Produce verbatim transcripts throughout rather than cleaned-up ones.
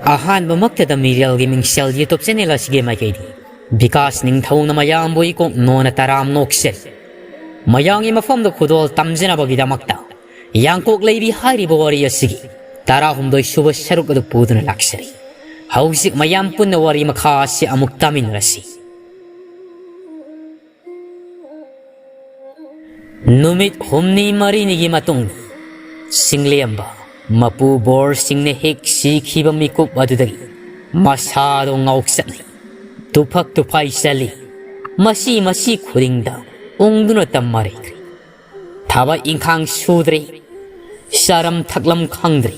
ꯑꯍꯥꯟꯕꯃꯛꯇꯗ ꯃꯤꯔꯦꯜꯒꯤ ꯃꯤꯡꯁꯦꯜ YouTube channel ꯑꯁꯤꯒꯤ ꯃꯥꯏꯀꯩꯗꯤ ꯕꯤꯀꯥꯁ ꯅꯤꯡꯊꯧꯅ ꯃꯌꯥꯝꯕꯨ ꯏꯀꯣꯛ ꯅꯣꯟꯅ ꯇꯔꯥꯝ ꯅꯣꯛꯆꯔꯤ꯫ ꯃꯌꯥꯝꯒꯤ ꯃꯐꯝꯗ ꯈꯨꯗꯣꯜ ꯇꯝꯖꯅꯕꯒꯤꯗꯃꯛꯇ ꯌꯥꯡꯀꯣꯛ ꯂꯩꯕꯤ ꯍꯥꯏꯔꯤꯕ ꯋꯥꯔꯤ ꯑꯁꯤꯒꯤ ꯇꯔꯥꯍꯨꯝꯗꯣꯏ ꯁꯨꯕ ꯁꯔꯨꯛ ꯑꯗꯨ ꯄꯨꯗꯨꯅ ꯂꯥꯛꯆꯔꯤ꯫ ꯍꯧꯖꯤꯛ ꯃꯌꯥꯝ ꯄꯨꯟꯅ ꯋꯥꯔꯤ ꯃꯈꯥ ꯑꯁꯤ ꯑꯃꯨꯛ ꯇꯥꯃꯤꯟꯅꯔꯁꯤ꯫ ꯅꯨꯃꯤꯠ ꯍꯨꯝꯅꯤ ꯃꯔꯤꯅꯤꯒꯤ ꯃꯇꯨꯡꯗ ꯆꯤꯡꯂꯦꯝꯕ ꯃꯄꯨ ꯕꯣꯔ ꯁꯤꯡꯅ ꯍꯦꯛ ꯁꯤꯈꯤꯕ ꯃꯤꯀꯨꯞ ꯑꯗꯨꯗꯒꯤ ꯃꯁꯥꯗꯣ ꯉꯥꯎꯆꯠꯅꯩ꯫ ꯇꯨꯐꯛ ꯇꯨꯐꯥꯏ ꯆꯠꯂꯤ꯫ ꯃꯁꯤ ꯃꯁꯤ ꯈꯨꯗꯤꯡꯗ ꯎꯪꯗꯨꯅ ꯇꯝꯃꯔꯩꯈ꯭ꯔꯦ꯫ ꯊꯕꯛ ꯏꯪꯈꯥꯡ ꯁꯨꯗ꯭ꯔꯦ꯫ ꯆꯥꯔꯝ ꯊꯛꯂꯝ ꯈꯪꯗ꯭ꯔꯦ꯫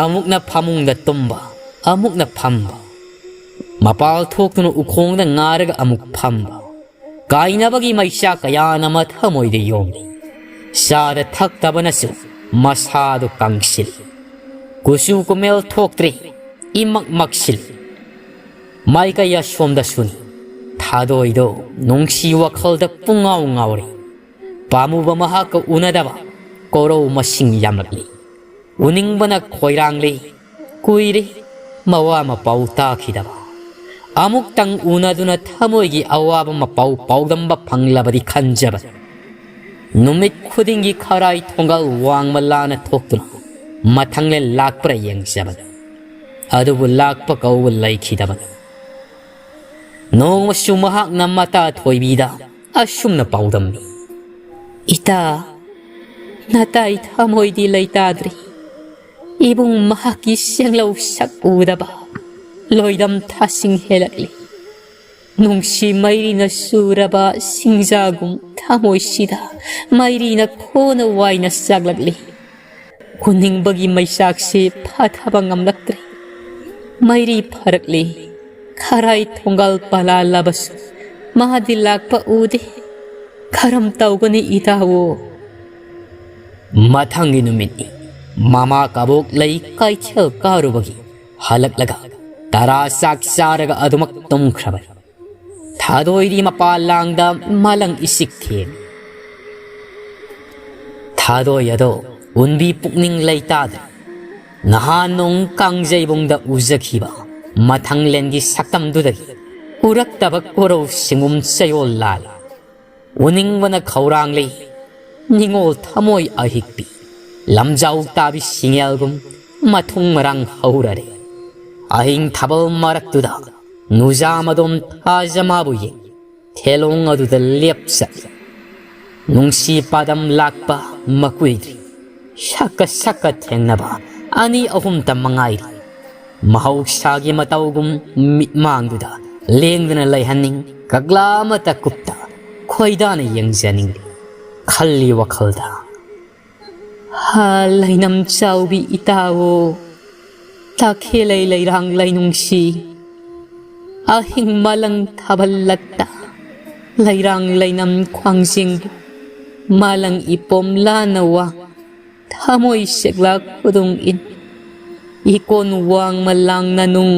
ꯑꯃꯨꯛꯅ ꯐꯃꯨꯡꯗ ꯇꯨꯝꯕ, ꯑꯃꯨꯛꯅ ꯐꯝꯕ꯫ ꯃꯄꯥꯜ ꯊꯣꯛꯇꯨꯅ ꯎꯈꯣꯡꯗ ꯉꯥꯔꯒ ꯑꯃꯨꯛ ꯐꯝꯕ꯫ ꯀꯥꯏꯅꯕꯒꯤ ꯃꯩꯆꯥꯛ ꯀꯌꯥꯅ ꯃꯊꯃꯣꯏꯗ ꯌꯣꯝꯂꯤ꯫ ꯆꯥꯗ ꯊꯛꯇꯕꯅꯁꯨ ꯃꯁꯥꯗꯨ ꯀꯪꯁꯤꯜꯂꯤ꯫ ꯀꯨꯆꯨ ꯀꯨꯃꯦꯜ ꯊꯣꯛꯇ꯭ꯔꯤ꯫ ꯏꯃꯛ ꯃꯛꯁꯤꯜꯂꯤ꯫ ꯃꯥꯏꯀꯩ ꯑꯁꯣꯝꯗꯁꯨꯅꯤ꯫ ꯊꯥꯗꯣꯏꯗꯣ ꯅꯨꯡꯁꯤ ꯋꯥꯈꯜꯗ ꯄꯨꯡꯉꯥꯎ ꯉꯥꯎꯔꯤ꯫ ꯄꯥꯝꯃꯨꯕ ꯃꯍꯥꯛꯀ ꯎꯅꯗꯕ ꯀꯣꯔꯧ ꯃꯁꯤꯡ ꯌꯥꯝꯂꯛꯂꯤ꯫ ꯎꯅꯤꯡꯕꯅ ꯈꯣꯏꯔꯥꯡꯂꯤ꯫ ꯀꯨꯏꯔꯦ ꯃꯋꯥ ꯃꯄꯥꯎ ꯇꯥꯈꯤꯗꯕ꯫ ꯑꯃꯨꯛꯇꯪ ꯎꯅꯗꯨꯅ ꯊꯃꯣꯏꯒꯤ ꯑꯋꯥꯕ ꯃꯄꯥꯎ ꯄꯥꯎꯗꯝꯕ ꯐꯪꯂꯕꯗꯤ ꯈꯟꯖꯕꯅꯤ꯫ ꯅꯨꯃꯤꯠ ꯈꯨꯗꯤꯡꯒꯤ ꯈꯔꯥꯏ ꯊꯣꯡꯒꯥꯜ ꯋꯥꯡꯃ ꯂꯥꯅ ꯊꯣꯛꯇꯨꯅ ꯃꯊꯪꯂꯦꯟ ꯂꯥꯛꯄ꯭ꯔꯥ ꯌꯦꯡꯖꯕꯅꯤ꯫ ꯑꯗꯨꯕꯨ ꯂꯥꯛꯄ ꯀꯧꯕ ꯂꯩꯈꯤꯗꯕꯅꯤ꯫ ꯅꯣꯡꯃꯁꯨ ꯃꯍꯥꯛꯅ ꯃꯇꯥ ꯊꯣꯏꯕꯤꯗ ꯑꯁꯨꯝꯅ ꯄꯥꯎꯗꯝꯃꯤ꯫ "ꯏꯇꯥ, ꯅꯇꯥꯏ ꯊꯃꯣꯏꯗꯤ ꯂꯩꯇꯥꯗ꯭ꯔꯤ꯫ ꯏꯕꯨꯡ ꯃꯍꯥꯛꯀꯤ ꯁꯦꯡꯂꯧ ꯁꯛ ꯎꯗꯕ ꯂꯣꯏꯗꯝ ꯊꯥꯁꯤꯡ ꯍꯦꯜꯂꯛꯂꯤ꯫ ꯅꯨꯡꯁꯤ ꯃꯩꯔꯤꯅ ꯆꯨꯔꯕ ꯁꯤꯡꯖꯥꯒꯨꯝ ꯊꯃꯣꯏꯁꯤꯗ ꯃꯩꯔꯤꯅ ꯈꯣꯟꯅ ꯋꯥꯏꯅ ꯆꯥꯛꯂꯛꯂꯤ꯫ ꯍꯨꯟꯅꯤꯡꯕꯒꯤ ꯃꯩꯆꯥꯛꯁꯤ ꯐꯥꯊꯕ ꯉꯝꯂꯛꯇ꯭ꯔꯦ꯫ ꯃꯩꯔꯤ ꯐꯔꯛꯂꯤ꯫ ꯈꯔꯥꯏ ꯊꯣꯡꯒꯥꯜ ꯄꯂꯥꯜꯂꯕꯁꯨ ꯃꯥꯗꯤ ꯂꯥꯛꯄ ꯎꯗꯦ꯫ ꯀꯔꯝ ꯇꯧꯒꯅꯤ ꯏꯇꯥꯋꯣ?" ꯃꯊꯪꯒꯤ ꯅꯨꯃꯤꯠꯅꯤ꯫ ꯃꯃꯥ ꯀꯕꯣꯛ ꯂꯩ ꯀꯩꯊꯦꯜ ꯀꯥꯔꯨꯕꯒꯤ ꯍꯜꯂꯛꯂꯒ ꯇꯔꯥ ꯆꯥꯛ ꯆꯥꯔꯒ ꯑꯗꯨꯃꯛ ꯇꯨꯝꯈ꯭ꯔꯕꯅꯤ꯫ ꯊꯥꯗꯣꯏꯗꯤ ꯃꯄꯥ ꯂꯥꯡꯗ ꯃꯥꯂꯪ ꯏꯁꯤꯛ ꯊꯦꯡ꯫ ꯊꯥꯗꯣꯏ ꯑꯗꯣ ꯎꯟꯕꯤ ꯄꯨꯛꯅꯤꯡ ꯂꯩꯇꯥꯗ꯭ꯔꯦ꯫ ꯅꯍꯥꯟ ꯅꯣꯡ ꯀꯥꯡꯖꯩꯕꯨꯡꯗ ꯎꯖꯈꯤꯕ ꯃꯊꯪꯂꯦꯟꯒꯤ ꯁꯛꯇꯝꯗꯨꯗꯒꯤ ꯎꯔꯛꯇꯕ ꯀꯣꯔꯧ ꯁꯤꯡꯒꯨꯝ ꯆꯌꯣꯜ ꯂꯥꯜꯂꯤ꯫ ꯎꯅꯤꯡꯕꯅ ꯈꯧꯔꯥꯡꯂꯤ꯫ ꯅꯤꯉꯣꯜ ꯊꯃꯣꯏ ꯑꯍꯤꯛꯄꯤ ꯂꯝꯖꯥꯎ ꯇꯥꯕꯤ ꯁꯤꯡꯌꯦꯜꯒꯨꯝ ꯃꯊꯨꯡ ꯃꯔꯥꯡ ꯍꯧꯔꯔꯦ꯫ ꯑꯍꯤꯡ ꯊꯥꯕꯜ ꯃꯔꯛꯇꯨꯗ ꯅꯨꯖꯥ ꯃꯗꯣꯝ ꯊꯥꯖ ꯃꯥꯕꯨ ꯌꯦꯡ ꯊꯦꯂꯣꯡ ꯑꯗꯨꯗ ꯂꯦꯞꯆꯠꯂꯤ꯫ ꯅꯨꯡꯁꯤ ꯄꯥꯗꯝ ꯂꯥꯛꯄ ꯃꯀꯨꯏꯗ꯭ꯔꯤ꯫ ꯁꯛꯀ ꯁꯛꯀ ꯊꯦꯡꯅꯕ ꯑꯅꯤ ꯑꯍꯨꯝꯇ ꯃꯉꯥꯏꯔꯤ꯫ ꯃꯍꯧꯁꯥꯒꯤ ꯃꯇꯧꯒꯨꯝ ꯃꯤꯠꯃꯥꯡꯗꯨꯗ ꯂꯦꯡꯗꯅ ꯂꯩꯍꯟꯅꯤꯡ꯫ ꯀꯛꯂꯥ ꯑꯃꯇ ꯀꯨꯞꯇ ꯈꯣꯏꯗꯥꯅ ꯌꯦꯡꯖꯅꯤꯡꯂꯤ꯫ ꯈꯜꯂꯤ ꯋꯥꯈꯜꯗ꯫ ꯍꯥ, ꯂꯩꯅꯝ ꯆꯥꯎꯕꯤ ꯏꯇꯥꯋꯣ, ꯇꯈꯦꯜꯂꯩ ꯂꯩꯔꯥꯡ ꯂꯩꯅꯨꯡꯁꯤ, ꯑꯍꯤꯡ ꯃꯥꯂꯪ ꯊꯥꯕꯜꯂꯛꯇ, ꯂꯩꯔꯥꯡ ꯂꯩꯅꯝ ꯈ꯭ꯋꯥꯡꯖꯤꯡꯕꯨ, ꯃꯥꯂꯪ ꯏꯄꯣꯝ ꯂꯥꯅ ꯋꯥ, ꯊꯃꯣꯏ ꯁꯦꯛꯂꯥ ꯈꯨꯗꯨꯡ ꯏꯟ, ꯏꯀꯣꯟ ꯋꯥꯡꯃ ꯂꯥꯡꯅ ꯅꯨꯡ,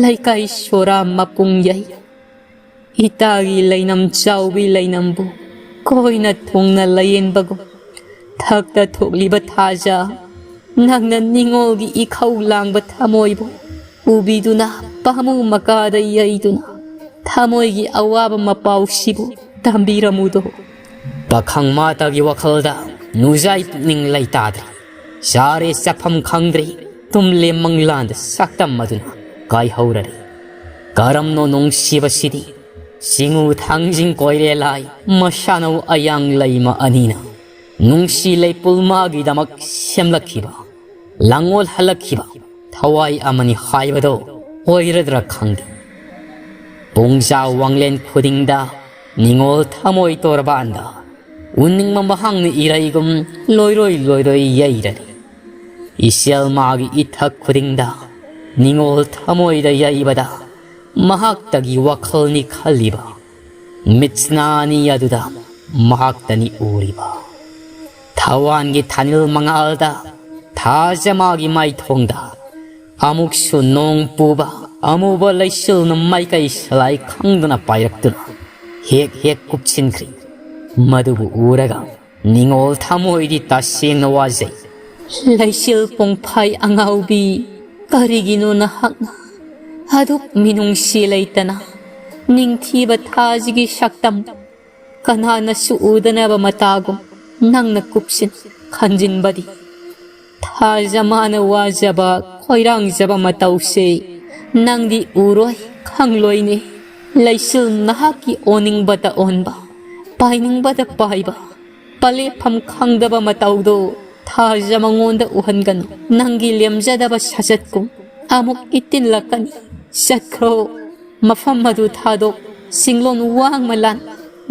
ꯂꯩꯀꯥꯏ ꯁꯣꯔꯥ ꯃꯄꯨꯡ ꯌꯩ, ꯏꯇꯥꯒꯤ ꯂꯩꯅꯝ ꯆꯥꯎꯕꯤ ꯂꯩꯅꯝꯕꯨ ꯀꯣꯏꯅ ꯊꯨꯡꯅ ꯂꯥꯌꯦꯡꯕꯒꯨꯝ ꯊꯛꯇ ꯊꯣꯛꯂꯤꯕ ꯊꯥꯖ, ꯅꯪꯅ ꯅꯤꯡꯉꯣꯜꯒꯤ ꯏꯈꯧ ꯂꯥꯡꯕ ꯊꯃꯣꯏꯕꯨ ꯎꯕꯤꯗꯨꯅ ꯄꯥꯃꯨ ꯃꯀꯥꯗ ꯌꯩꯗꯨꯅ ꯊꯃꯣꯏꯒꯤ ꯑꯋꯥꯕ ꯃꯄꯥꯎꯁꯤꯕꯨ ꯇꯝꯕꯤꯔꯝꯃꯨꯗꯣ꯫ ꯄꯥꯈꯪ ꯃꯥꯇꯒꯤ ꯋꯥꯈꯜꯗ ꯅꯨꯖꯥꯏ ꯄꯨꯛꯅꯤꯡ ꯂꯩꯇꯥꯗ꯭ꯔꯦ꯫ ꯆꯥꯔꯦ ꯆꯥꯐꯝ ꯈꯪꯗ꯭ꯔꯦ, ꯇꯨꯝꯂꯦ ꯃꯪꯂꯥꯟꯗ ꯁꯛꯇꯝ ꯑꯗꯨꯅ ꯀꯥꯏꯍꯧꯔꯔꯦ꯫ ꯀꯔꯝꯅꯣ ꯅꯨꯡꯁꯤꯕꯁꯤꯗꯤ? ꯆꯤꯡꯉꯨ ꯊꯥꯡꯖꯤꯡ ꯀꯣꯏꯔꯦ ꯂꯥꯏ, ꯃꯁꯥꯅꯧ ꯑꯌꯥꯡ ꯂꯩꯃ ꯑꯅꯤꯅ ꯅꯨꯡꯁꯤ ꯂꯩꯄꯨꯜ ꯃꯥꯒꯤꯗꯃꯛ ꯁꯦꯝꯂꯛꯈꯤꯕ, ꯂꯥꯡꯑꯣꯜ ꯍꯜꯂꯛꯈꯤꯕ ꯊꯋꯥꯏ ꯑꯃꯅꯤ ꯍꯥꯏꯕꯗꯣ ꯑꯣꯏꯔꯗ꯭ꯔꯥ ꯈꯪꯗꯦ꯫ ꯄꯨꯡꯖꯥ ꯋꯥꯡꯂꯦꯟ ꯈꯨꯗꯤꯡꯗ ꯅꯤꯡꯉꯣꯜ ꯊꯃꯣꯏ ꯇꯣꯔꯕꯥꯟꯗ ꯎꯅꯤꯡꯕ ꯃꯍꯥꯛꯅ ꯏꯔꯩꯒꯨꯝ ꯂꯣꯏꯔꯣꯏ ꯂꯣꯏꯔꯣꯏ ꯌꯩꯔꯅꯤ꯫ ꯏꯆꯦꯜ ꯃꯥꯒꯤ ꯏꯊꯛ ꯈꯨꯗꯤꯡꯗ ꯅꯤꯡꯉꯣꯜ ꯊꯃꯣꯏꯗ ꯌꯩꯕꯗ ꯃꯍꯥꯛꯇꯒꯤ ꯋꯥꯈꯜꯅꯤ ꯈꯜꯂꯤꯕ꯫ ꯃꯤꯠꯁꯅꯥ ꯑꯅꯤ ꯑꯗꯨꯗ ꯃꯍꯥꯛꯇꯅꯤ ꯎꯔꯤꯕ꯫ ꯊꯋꯥꯟꯒꯤ ꯊꯥꯅꯤꯜ ꯃꯉꯥꯜꯗ ꯊꯥꯖ ꯃꯥꯒꯤ ꯃꯥꯏꯊꯣꯡꯗ ꯑꯃꯨꯛꯁꯨ ꯅꯣꯡ ꯄꯨꯕ ꯑꯃꯨꯕ ꯂꯩꯆꯤꯜꯅ ꯃꯥꯏꯀꯩ ꯁꯂꯥꯏ ꯈꯪꯗꯅ ꯄꯥꯏꯔꯛꯇꯨꯅ ꯍꯦꯛ ꯍꯦꯛ ꯀꯨꯞꯁꯤꯟꯈ꯭ꯔꯤ꯫ ꯃꯗꯨꯕꯨ ꯎꯔꯒ ꯅꯤꯡꯉꯣꯜ ꯊꯃꯣꯏꯗꯤ ꯇꯁꯦꯡꯅ ꯋꯥꯖꯩ꯫ ꯂꯩꯆꯤꯜ ꯄꯣꯡꯐꯥꯏ ꯑꯉꯥꯎꯕꯤ, ꯀꯔꯤꯒꯤꯅꯣ ꯅꯍꯥꯛꯅ ꯑꯗꯨꯛ ꯃꯤꯅꯨꯡꯁꯤ ꯂꯩꯇꯅ ꯅꯤꯡꯊꯤꯕ ꯊꯥꯖꯒꯤ ꯁꯛꯇꯝ ꯀꯅꯥꯅꯁꯨ ꯎꯗꯅꯕ ꯃꯇꯥꯒꯨꯝ ꯅꯪꯅ ꯀꯨꯞꯁꯤꯟ ꯈꯟꯖꯤꯟꯕꯗꯤ? ꯊꯥꯖ ꯃꯥꯅ ꯋꯥꯖꯕ, ꯈꯣꯏꯔꯥꯡꯖꯕ ꯃꯇꯧꯁꯦ ꯅꯪꯗꯤ ꯎꯔꯣꯏ, ꯈꯪꯂꯣꯏꯅꯦ꯫ ꯂꯩꯆꯤꯜ ꯅꯍꯥꯛꯀꯤ ꯑꯣꯟꯅꯤꯡꯕꯗ ꯑꯣꯟꯕ, ꯄꯥꯏꯅꯤꯡꯕꯗ ꯄꯥꯏꯕ, ꯄꯂꯦꯞꯐꯝ ꯈꯪꯗꯕ ꯃꯇꯧꯗꯣ ꯊꯥꯖ ꯃꯉꯣꯟꯗ ꯎꯍꯟꯒꯅꯨ꯫ ꯅꯪꯒꯤ ꯂꯦꯝꯖꯗꯕ ꯁꯥꯖꯠꯀꯨꯝ ꯑꯃꯨꯛ ꯏꯠꯇꯤꯜꯂꯛꯀꯅꯤ꯫ ꯆꯠꯈ꯭ꯔꯣ, ꯃꯐꯝ ꯑꯗꯨ ꯊꯥꯗꯣꯛ, ꯁꯤꯡꯂꯣꯟ ꯋꯥꯡꯃ ꯂꯥꯟ,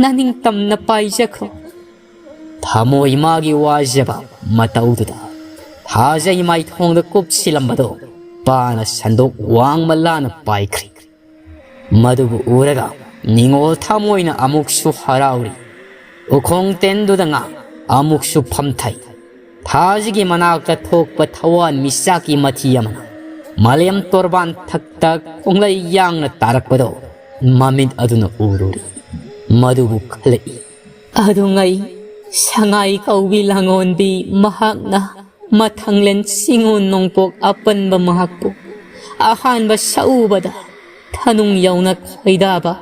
ꯅꯅꯤꯡꯇꯝꯅ ꯄꯥꯏꯖꯈ꯭ꯔꯣ꯫ ꯊꯃꯣꯏ ꯃꯥꯒꯤ ꯋꯥꯖꯕ ꯃꯇꯧꯗꯨꯗ ꯊꯥꯖ ꯏꯃꯥꯏꯊꯣꯡꯗ ꯀꯨꯞꯁꯤꯜꯂꯝꯕꯗꯣ ꯄꯥꯅ ꯁꯟꯗꯣꯛ ꯋꯥꯡꯃ ꯂꯥꯟꯅ ꯄꯥꯏꯈ꯭ꯔꯤ꯫ ꯃꯗꯨꯕꯨ ꯎꯔꯒ ꯅꯤꯡꯉꯣꯜ ꯊꯃꯣꯏꯅ ꯑꯃꯨꯛꯁꯨ ꯍꯔꯥꯎꯔꯤ꯫ ꯎꯈꯣꯡ ꯇꯦꯟꯗꯨꯗ ꯉꯥ ꯑꯃꯨꯛꯁꯨ ꯐꯝꯊꯩ꯫ ꯊꯥꯖꯒꯤ ꯃꯅꯥꯛꯇ ꯊꯣꯛꯄ ꯊꯋꯥꯟ ꯃꯤꯆꯥꯛꯀꯤ ꯃꯊꯤ ꯑꯃꯅ ꯃꯥꯂꯦꯝ ꯇꯣꯔꯕꯥꯟ ꯊꯛꯇ ꯈꯣꯡꯂꯩ ꯌꯥꯡꯅ ꯇꯥꯔꯛꯄꯗꯣ ꯃꯃꯤꯠ ꯑꯗꯨꯅ ꯎꯔꯨꯔꯤ꯫ ꯃꯗꯨꯕꯨ ꯈꯜꯂꯛꯏ꯫ ꯑꯗꯨꯉꯩ ꯁꯉꯥꯏ ꯀꯧꯕꯤ ꯂꯥꯡꯉꯣꯟꯕꯤ ꯃꯍꯥꯛꯅ ꯃꯊꯪꯂꯦꯟ ꯆꯤꯡꯉꯨ ꯅꯣꯡꯄꯣꯛ ꯑꯄꯟꯕ ꯃꯍꯥꯛꯄꯨ ꯑꯍꯥꯟꯕ ꯁꯛꯎꯕꯗ ꯊꯅꯨꯡ ꯌꯧꯅ ꯈꯣꯏꯗꯥꯕ,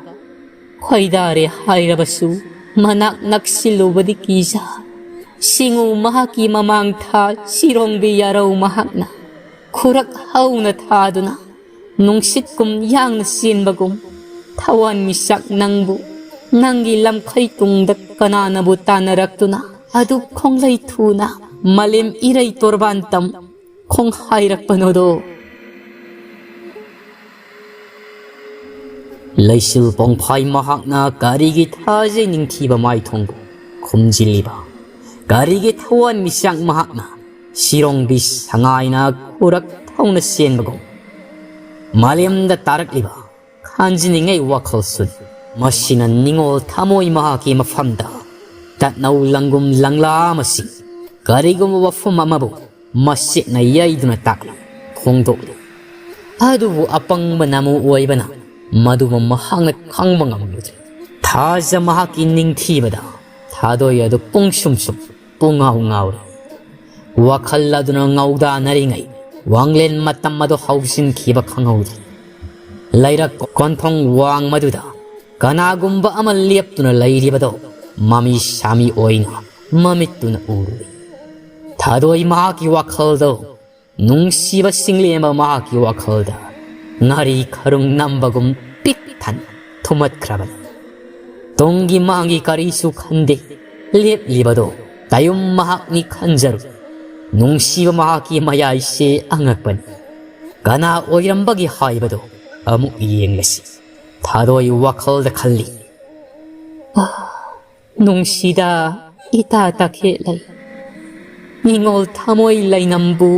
ꯈꯣꯏꯗꯥꯔꯦ ꯍꯥꯏꯔꯕꯁꯨ ꯃꯅꯥꯛ ꯅꯛꯁꯤꯜꯂꯨꯕꯗꯤ ꯀꯤꯖ꯫ ꯆꯤꯡꯉꯨ ꯃꯍꯥꯛꯀꯤ ꯃꯃꯥꯡ ꯊꯥ ꯆꯤꯔꯣꯡꯕꯤ ꯌꯥꯔꯧ ꯃꯍꯥꯛꯅ ꯈꯨꯔꯛ ꯍꯧꯅ ꯊꯥꯗꯨꯅ ꯅꯨꯡꯁꯤꯠꯀꯨꯝ ꯌꯥꯡꯅ ꯆꯦꯟꯕꯒꯨꯝ ꯊꯋꯥꯟ ꯃꯤꯆꯥꯛ ꯅꯪꯕꯨ ꯅꯪꯒꯤ ꯂꯝꯈꯩ ꯇꯨꯡꯗ ꯀꯅꯥꯅꯕꯨ ꯇꯥꯟꯅꯔꯛꯇꯨꯅ ꯑꯗꯨꯛ ꯈꯣꯡꯂꯩ ꯊꯨꯅ ꯃꯥꯂꯦꯝ ꯏꯔꯩ ꯇꯣꯔꯕꯥꯟꯇꯝ ꯈꯣꯡꯍꯥꯏꯔꯛꯄꯅꯣꯗꯣ꯫ ꯂꯩꯆꯤꯜ ꯄꯣꯡꯐꯥꯏ ꯃꯍꯥꯛꯅ ꯀꯔꯤꯒꯤ ꯊꯥꯖꯩ ꯅꯤꯡꯊꯤꯕ ꯃꯥꯏꯊꯣꯡꯕꯨ ꯈꯨꯝꯖꯤꯜꯂꯤꯕ? ꯀꯔꯤꯒꯤ ꯊꯋꯥꯟ ꯃꯤꯆꯥꯛ ꯃꯍꯥꯛꯅ ꯁꯤꯔꯣꯡꯕꯤ ꯁꯉꯥꯏꯅ ꯈꯨꯔꯛ ꯊꯧꯅ ꯆꯦꯟꯕꯒꯨꯝ ꯃꯥꯂꯦꯝꯗ ꯇꯥꯔꯛꯂꯤꯕ ꯈꯟꯖꯤꯅꯤꯡꯉꯥꯏ ꯋꯥꯈꯜꯁꯨ? ꯃꯁꯤꯅ ꯅꯤꯡꯉꯣꯜ ꯊꯃꯣꯏ ꯃꯍꯥꯛꯀꯤ ꯃꯐꯝꯗ ꯇꯠꯅꯧ ꯂꯪꯒꯨꯝ ꯂꯪꯂꯥ ꯑꯃꯁꯤ ꯀꯔꯤꯒꯨꯝꯕ ꯋꯥꯐꯝ ꯑꯃꯕꯨ ꯃꯁꯤꯅ ꯌꯩꯗꯨꯅ ꯇꯥꯛꯂꯤ, ꯐꯣꯡꯗꯣꯛꯂꯤ꯫ ꯑꯗꯨꯕꯨ ꯑꯄꯪꯕ ꯅꯃꯨ ꯑꯣꯏꯕꯅ ꯃꯗꯨꯕꯨ ꯃꯍꯥꯛꯅ ꯈꯪꯕ ꯉꯝꯂꯨꯗ꯭ꯔꯦ꯫ ꯊꯥꯖ ꯃꯍꯥꯛꯀꯤ ꯅꯤꯡꯊꯤꯕꯗ ꯊꯥꯗꯣꯏ ꯑꯗꯨ ꯄꯨꯡꯁꯨꯝ ꯁꯨꯝ ꯄꯨꯡꯉꯥꯎ ꯉꯥꯎꯔꯤ꯫ ꯋꯥꯈꯜ ꯑꯗꯨꯅ ꯉꯧꯗꯥꯅꯔꯤꯉꯩ ꯋꯥꯡꯂꯦꯟ ꯃꯇꯝ ꯑꯗꯨ ꯍꯧꯖꯤꯟꯈꯤꯕ ꯈꯪꯍꯧꯗꯦ꯫ ꯂꯩꯔꯛ ꯀꯣꯟꯊꯣꯡ ꯋꯥꯡꯃꯗꯨꯗ ꯀꯅꯥꯒꯨꯝꯕ ꯑꯃ ꯂꯦꯞꯇꯨꯅ ꯂꯩꯔꯤꯕꯗꯨ ꯃꯃꯤ ꯁꯥꯃꯤ ꯑꯣꯏꯅ ꯃꯃꯤꯠꯇꯨꯅ ꯎꯔꯨꯏ꯫ ꯊꯥꯗꯣꯏ ꯃꯍꯥꯛꯀꯤ ꯋꯥꯈꯜꯗ, ꯅꯨꯡꯁꯤꯕ ꯁꯤꯡꯂꯦꯝꯕ ꯃꯍꯥꯛꯀꯤ ꯋꯥꯈꯜꯗ ꯉꯥꯔꯤ ꯈꯔꯨꯡ ꯅꯝꯕꯒꯨꯝ ꯄꯤꯛ ꯊꯟꯅ ꯊꯨꯝꯃꯠꯈ꯭ꯔꯕꯅꯤ꯫ ꯇꯨꯡꯒꯤ ꯃꯥꯡꯒꯤ ꯀꯔꯤꯁꯨ ꯈꯟꯗꯦ꯫ ꯂꯦꯞꯂꯤꯕꯗꯣ ꯇꯌꯨꯝ ꯃꯍꯥꯛꯅꯤ ꯈꯟꯖꯔꯨ꯫ ꯅꯨꯡꯁꯤꯕ ꯃꯍꯥꯛꯀꯤ ꯃꯌꯥꯏꯁꯦ ꯑꯉꯛꯄꯅꯤ꯫ ꯀꯅꯥ ꯑꯣꯏꯔꯝꯕꯒꯦ ꯍꯥꯏꯕꯗꯣ ꯑꯃꯨꯛ ꯌꯦꯡꯂꯁꯤ꯫ ꯊꯥꯗꯣꯏ ꯋꯥꯈꯜꯗ ꯈꯜꯂꯤ꯫ "ꯑꯥ, ꯅꯨꯡꯁꯤꯗ, ꯏꯇꯥ ꯇꯈꯦꯠꯂꯩ꯫ ꯅꯤꯡꯉꯣꯜ ꯊꯃꯣꯏ ꯂꯩꯅꯝꯕꯨ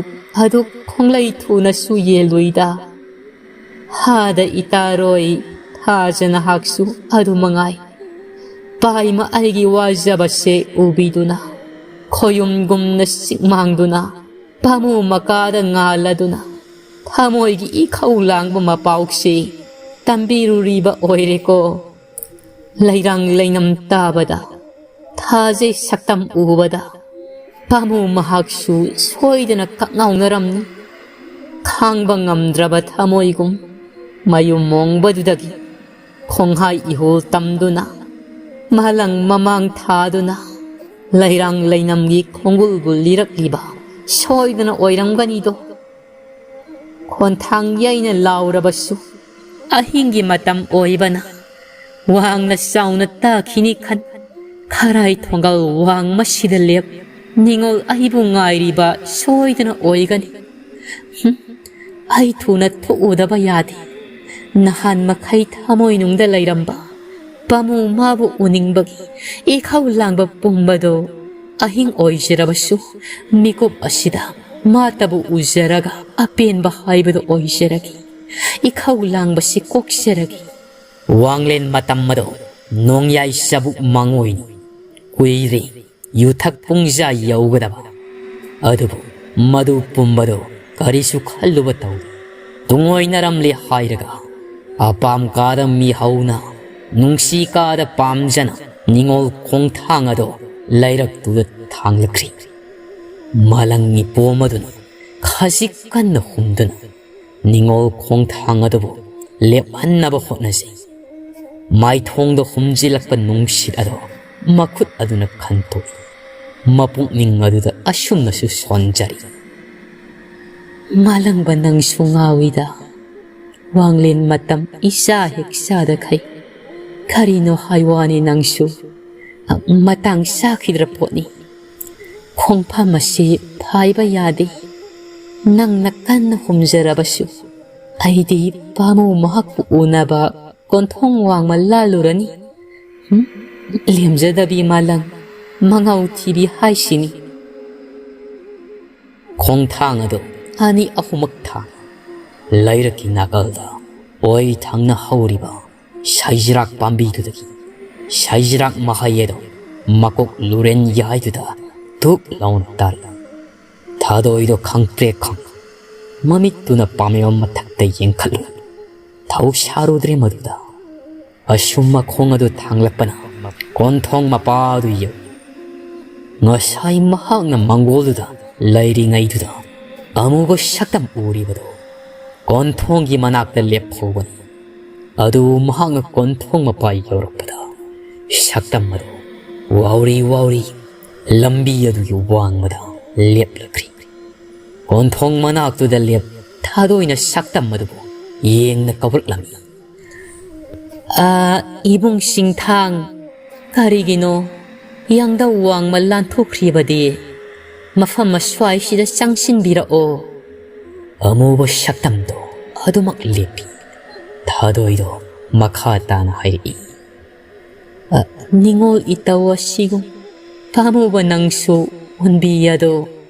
ꯑꯗꯨꯛ ꯈꯣꯡꯂꯩ ꯊꯨꯅꯁꯨ ꯌꯦꯜꯂꯨꯏꯗ꯫ ꯍꯥꯗ ꯏꯇꯥꯔꯣꯏ, ꯊꯥꯖ ꯅꯍꯥꯛꯁꯨ ꯑꯗꯨ ꯃꯉꯥꯏ꯫ ꯄꯥꯏꯃ ꯑꯩꯒꯤ ꯋꯥꯖꯕꯁꯦ ꯎꯕꯤꯗꯨꯅ, ꯈꯣꯌꯨꯝꯒꯨꯝꯅ ꯆꯤꯛꯃꯥꯡꯗꯨꯅ, ꯄꯥꯃꯨ ꯃꯀꯥꯗ ꯉꯥꯜꯂꯗꯨꯅ, ꯊꯃꯣꯏꯒꯤ ꯏꯈꯧ ꯂꯥꯡꯕ ꯃꯄꯥꯎꯁꯤ ꯇꯝꯕꯤꯔꯨꯔꯤꯕ ꯑꯣꯏꯔꯦꯀꯣ꯫ ꯂꯩꯔꯥꯡ ꯂꯩꯅꯝ ꯇꯥꯕꯗ, ꯊꯥꯖꯩ ꯁꯛꯇꯝ ꯎꯕꯗ, ꯄꯥꯃꯨ ꯃꯍꯥꯛꯁꯨ ꯁꯣꯏꯗꯅ ꯀꯛꯉꯥꯎꯅꯔꯝꯅꯤ꯫ ꯈꯥꯡꯕ ꯉꯝꯗ꯭ꯔꯕ ꯊꯃꯣꯏꯒꯨꯝ ꯃꯌꯨꯝ ꯃꯣꯡꯕꯗꯨꯗꯒꯤ ꯈꯣꯡꯍꯥꯏ ꯏꯍꯨꯜ ꯇꯝꯗꯨꯅ, ꯃꯥꯂꯪ ꯃꯃꯥꯡ ꯊꯥꯗꯨꯅ, ꯂꯩꯔꯥꯡ ꯂꯩꯅꯝꯒꯤ ꯈꯣꯡꯒꯨꯜꯕꯨ ꯂꯤꯔꯛꯂꯤꯕ ꯁꯣꯏꯗꯅ ꯑꯣꯏꯔꯝꯒꯅꯤꯗꯣ꯫ ꯈꯣꯟꯊꯥꯡ ꯌꯩꯅ ꯂꯥꯎꯔꯕꯁꯨ ꯑꯍꯤꯡꯒꯤ ꯃꯇꯝ ꯑꯣꯏꯕꯅ ꯋꯥꯡꯅ ꯆꯥꯎꯅ ꯇꯥꯈꯤꯅꯤ ꯈꯟ, ꯈꯔꯥꯏ ꯊꯣꯡꯒꯜ ꯋꯥꯡꯃꯁꯤꯗ ꯂꯦꯞ, ꯅꯤꯡꯉꯣꯜ ꯑꯩꯕꯨ ꯉꯥꯏꯔꯤꯕ ꯁꯣꯏꯗꯅ ꯑꯣꯏꯒꯅꯤ꯫ ꯍꯨꯝ, ꯑꯩ ꯊꯨꯅ ꯊꯣꯛꯎꯗꯕ ꯌꯥꯗꯦ꯫ ꯅꯍꯥꯟ ꯃꯈꯩ ꯊꯃꯣꯏꯅꯨꯡꯗ ꯂꯩꯔꯝꯕ ꯄꯥꯃꯨ ꯃꯥꯕꯨ ꯎꯅꯤꯡꯕꯒꯤ ꯏꯈꯧ ꯂꯥꯡꯕ ꯄꯨꯝꯕꯗꯣ ꯑꯍꯤꯡ ꯑꯣꯏꯖꯔꯕꯁꯨ ꯃꯤꯀꯨꯞ ꯑꯁꯤꯗ ꯃꯥꯇꯕꯨ ꯎꯖꯔꯒ ꯑꯄꯦꯟꯕ ꯍꯥꯏꯕꯗꯨ ꯑꯣꯏꯖꯔꯒꯦ꯫ ꯏꯈꯧ ꯂꯥꯡꯕꯁꯤ ꯀꯣꯛꯆꯔꯒꯦ"꯫ ꯋꯥꯡꯂꯦꯟ ꯃꯇꯝ ꯑꯗꯣ ꯅꯣꯡꯌꯥꯏ ꯆꯕꯨꯛ ꯃꯥꯡꯑꯣꯏꯅꯤ꯫ ꯀꯨꯏꯔꯦ ꯌꯨꯊꯛ ꯄꯨꯡꯖꯥ ꯌꯧꯒꯗꯕ꯫ ꯑꯗꯨꯕꯨ ꯃꯗꯨ ꯄꯨꯝꯕꯗꯣ ꯀꯔꯤꯁꯨ ꯈꯜꯂꯨꯕ ꯇꯧꯗꯦ꯫ ꯇꯨꯡꯑꯣꯏꯅꯔꯝꯂꯦ ꯍꯥꯏꯔꯒ ꯑꯄꯥꯝ ꯀꯥꯗ ꯃꯤꯍꯧꯅ, ꯅꯨꯡꯁꯤ ꯀꯥꯗ ꯄꯥꯝꯖꯅ ꯅꯤꯡꯉꯣꯜ ꯈꯣꯡꯊꯥꯡ ꯑꯗꯣ ꯂꯩꯔꯛꯇꯨꯗ ꯊꯥꯡꯂꯛꯈ꯭ꯔꯤ꯫ ꯃꯥꯂꯪ ꯃꯤꯄꯣꯝ ꯑꯗꯨꯅ ꯈꯖꯤꯛ ꯀꯟꯅ ꯍꯨꯝꯗꯨꯅ ꯅꯤꯉꯣꯜ ꯈꯣꯡꯊꯥꯡ ꯑꯗꯨꯕꯨ ꯂꯦꯞꯍꯟꯅꯕ ꯍꯣꯠꯅꯖꯩ꯫ ꯃꯥꯏꯊꯣꯡꯗ ꯍꯨꯝꯖꯤꯜꯂꯛꯄ ꯅꯨꯡꯁꯤꯠ ꯑꯗꯣ ꯃꯈꯨꯠ ꯑꯗꯨꯅ ꯈꯟꯇꯣꯛꯏ꯫ ꯃꯄꯨꯛꯅꯤꯡ ꯑꯗꯨꯗ ꯑꯁꯨꯝꯅꯁꯨ ꯁꯣꯟꯖꯔꯤ꯫ ꯃꯥꯂꯪꯕ, ꯅꯪꯁꯨ ꯉꯥꯎꯏꯗ꯫ ꯋꯥꯡꯂꯦꯟ ꯃꯇꯝ ꯏꯆꯥ ꯍꯦꯛ ꯆꯥꯗꯈꯩ꯫ ꯀꯔꯤꯅꯣ ꯍꯥꯏ ꯋꯥꯅꯤ ꯅꯪꯁꯨ꯫ ꯃꯇꯥꯡ ꯆꯥꯈꯤꯗ꯭ꯔ ꯄꯣꯠꯅꯤ꯫ ꯈꯣꯡꯐꯝ ꯑꯁꯤ ꯐꯥꯏꯕ ꯌꯥꯗꯦ꯫ ꯅꯪꯅ ꯀꯟꯅ ꯍꯨꯝꯖꯔꯕꯁꯨ ꯑꯩꯗꯤ ꯄꯥꯃꯨ ꯃꯍꯥꯛꯄꯨ ꯎꯅꯕ ꯀꯣꯟꯊꯣꯡ ꯋꯥꯡꯃ ꯂꯥꯜꯂꯨꯔꯅꯤ꯫ ꯍꯨꯝ? ꯂꯦꯝꯖꯗꯕꯤ ꯃꯥꯂꯪ, ꯃꯉꯥꯎ ꯊꯤꯕꯤ ꯍꯥꯏꯁꯤꯅꯤ꯫ ꯈꯣꯡꯊꯥꯡ ꯑꯗꯨ ꯑꯅꯤ ꯑꯍꯨꯝꯃꯛ ꯊꯥꯡ ꯂꯩꯔꯛꯀꯤ ꯅꯥꯀꯜꯗ ꯑꯣꯏ ꯊꯪꯅ ꯍꯧꯔꯤꯕ ꯁꯩꯖꯤꯔꯥꯛ ꯄꯥꯝꯕꯤꯗꯨꯗꯒꯤ ꯁꯩꯖꯤꯔꯥꯛ ꯃꯍꯩ ꯑꯗꯨ ꯃꯀꯣꯛ ꯂꯨꯔꯦꯟ ꯌꯥꯏꯗꯨꯗ ꯙꯨꯞ ꯂꯥꯎꯅ ꯇꯥꯔꯛꯏ꯫ ꯊꯥꯗꯣꯏꯗꯣ ꯈꯪꯄ꯭ꯔꯦꯛ ꯈꯪ ꯃꯃꯤꯠꯇꯨꯅ ꯄꯥꯝꯃꯤꯕ ꯃꯊꯛꯇ ꯌꯦꯡꯈꯠꯂꯨ꯫ ꯊꯧ ꯁꯥꯔꯨꯗ꯭ꯔꯦ ꯃꯗꯨꯗ꯫ ꯑꯁꯨꯝ ꯃꯈꯣꯡ ꯑꯗꯨ ꯊꯥꯡꯂꯛꯄꯅ ꯀꯣꯟꯊꯣꯡ ꯃꯄꯥ ꯑꯗꯨ ꯌꯧꯏ꯫ ꯉꯁꯥꯏ ꯃꯍꯥꯛꯅ ꯃꯪꯒꯣꯜꯗꯨꯗ ꯂꯩꯔꯤꯉꯩꯗꯨꯗ ꯑꯃꯨꯕ ꯁꯛꯇꯝ ꯎꯔꯤꯕꯗꯨ ꯀꯣꯟꯊꯣꯡꯒꯤ ꯃꯅꯥꯛꯇ ꯂꯦꯞꯍꯧꯕꯅꯤ꯫ ꯑꯗꯨ ꯃꯍꯥꯛꯅ ꯀꯣꯟꯊꯣꯡ ꯃꯄꯥ ꯌꯧꯔꯛꯄꯗ ꯁꯛꯇꯝ ꯑꯗꯨ ꯋꯥꯎꯔꯤ ꯋꯥꯎꯔꯤ ꯂꯝꯕꯤ ꯑꯗꯨꯒꯤ ꯋꯥꯡꯃꯗ ꯂꯦꯞꯂꯛꯈ꯭ꯔꯤ꯫ ꯀꯣꯟꯊꯣꯡ ꯃꯅꯥꯛꯇꯨꯗ ꯂꯦꯞ ꯊꯥꯗꯣꯏꯅ ꯁꯛꯇꯝ ꯑꯗꯨꯕꯨ ꯌꯦꯡꯅ ꯀꯧꯔꯛꯂꯝꯃꯤ꯫ "ꯑ, ꯏꯕꯨꯡ ꯁꯤꯡꯊꯥꯡ, ꯀꯔꯤꯒꯤꯅꯣ ꯌꯥꯡꯗꯧ ꯋꯥꯡꯃ ꯂꯥꯟꯊꯣꯛꯈ꯭ꯔꯤꯕꯗꯤ? ꯃꯐꯝ ꯑꯁ꯭ꯋꯥꯏꯁꯤꯗ ꯆꯪꯁꯤꯟꯕꯤꯔꯛꯑꯣ꯫" ꯑꯃꯨꯕ ꯁꯛꯇꯝꯗꯣ ꯑꯗꯨꯃꯛ ꯂꯦꯞꯄꯤ꯫ ꯊꯥꯗꯣꯏꯗꯣ ꯃꯈꯥ ꯇꯥꯅ ꯍꯥꯏꯔꯛꯏ꯫ "ꯑ, ꯅꯤꯉꯣꯜ ꯏꯇꯧ ꯑꯁꯤꯒꯨꯝ ꯄꯥꯝꯃꯨꯕ ꯅꯪꯁꯨ ꯑꯣꯟꯕꯤ ꯑꯗꯣ